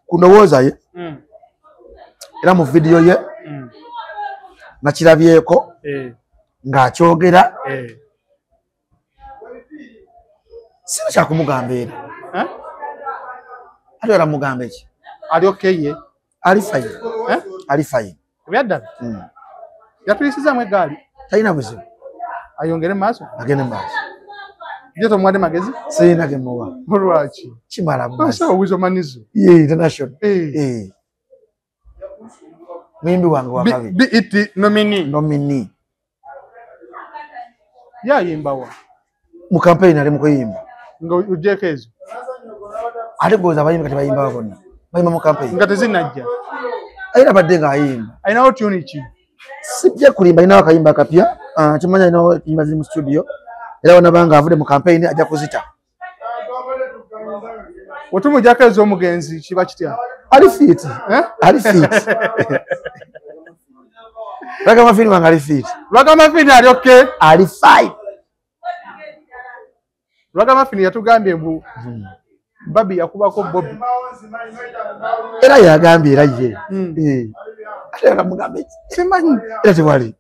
[SPEAKER 1] ku ndowooza ye era mu vidiyo ye nakirabyeko ng'akyogera. Sina kyakumugamba era. Ate era mugamba eki?
[SPEAKER 2] Ali okay ye?
[SPEAKER 1] Ali fine. Ali fine.
[SPEAKER 2] Ebyaddala? Yatulisizaamu eggaali?
[SPEAKER 1] Talina buzibu.
[SPEAKER 2] Ayongere mu maaso?
[SPEAKER 1] Agende mu maaso.
[SPEAKER 2] Ye tomuwadde magezi?
[SPEAKER 1] Sirina ge muwa.
[SPEAKER 2] Lwaki?
[SPEAKER 1] Kimala mu maaso.
[SPEAKER 2] Osawo Wizomanizo.
[SPEAKER 1] Ye international. Muyimbi wange wa kabi.
[SPEAKER 2] BET nominee.
[SPEAKER 1] Nominee.
[SPEAKER 2] Yayimbawa.
[SPEAKER 1] Mu campaign ali mu kuyimba.
[SPEAKER 2] Nga ogyeko ezo.
[SPEAKER 1] Ate goza abayimbi kati bayimba bonna. Bayimba mu campaign.
[SPEAKER 2] Nga tezinnajja.
[SPEAKER 1] Era badde ng'ayimba.
[SPEAKER 2] Alinawo tune ki?
[SPEAKER 1] Sijja kulimba, alinawo akayimba akapya. Kimanya alinawo ennyimba ziri mu studio. Era wonabanga avudde mu campaign ajja kuzita.
[SPEAKER 2] Wetumuggyako ez'omugenzi kiba kitya?
[SPEAKER 1] Ali fit. Ali fit. Ragga wange ali fit.
[SPEAKER 2] Ragga ali okay?
[SPEAKER 1] Ali fine.
[SPEAKER 2] Ragga yatugambye mbu Babi yakubako Bobby.
[SPEAKER 1] Era yagambye era ye. Ate era mugambe ki?
[SPEAKER 2] Simanyi.
[SPEAKER 1] Era tewali.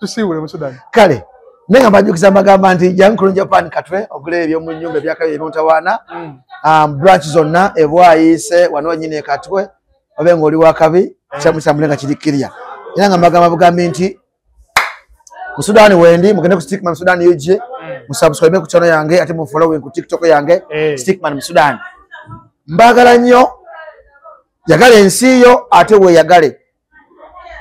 [SPEAKER 2] Tusiibule mu Sudan.
[SPEAKER 1] Kale naye nga mbajjukiza mbagamba nti jangu ku Japan Katwe ogule eby'omu nnyumba ebyakabi eby'omutawaana. Branch zonna ebwayiise wano wennyini e Katwe obe ng'oli wakabi kyamukyamule nga kiri kirya. Era nga mbagamba bugambi nti mu Sudan wendi mugende ku Stickman Sudan UG musubscribe ku channel yange ate mu following ku TikTok yange Stickman Sudan. Mbagala nnyo, yagala ensi yo ate weeyagale.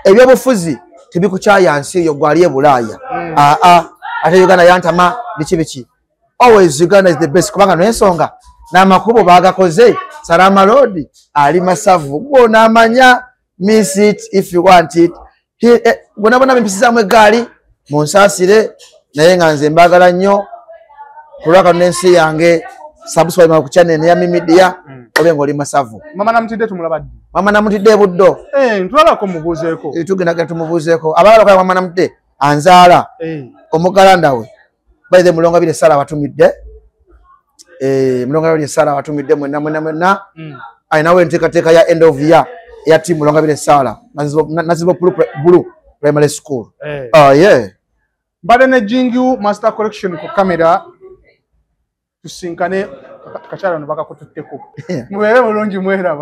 [SPEAKER 1] Ebyobufuzi tebikukyaya nsi yo gwali e Bulaaya. Ate Uganda yantama biki biki. Always Uganda is the best kubanga n'ensonga n'amakubo baagakoze. Salama Road ali masavu gw'onaamanya, miss it if you want it. Bonna bonna bempisizaamu eggaali munsaasire, naye nga nze mbaagala nnyo ku lwa Katonda ensi yange. Subscribe ku channel ya Media obe ng'oli masavu.
[SPEAKER 2] Mama Namutidde tumulaba ddi?
[SPEAKER 1] Mama Namutidde Buddo.
[SPEAKER 2] Ntwalako mubuuzeeko.
[SPEAKER 1] Tugenda tumubuuzeeko. Abalala kwa Mama Namutidde anzaala. Omugalanda we. By the Mulonga bire sala watumidde. Mulonga bire sala watumidde mwenna mwenna mwenna. Alinawo enteekateeka ya end of year ya team Mulonga bire sala. Nazibo Blue Primary School. Yeah.
[SPEAKER 2] Mbadde ne Jingu Master Collection ku kamera tusinkane kakyala no bakakututteko. Mubeere bulungi mweraba.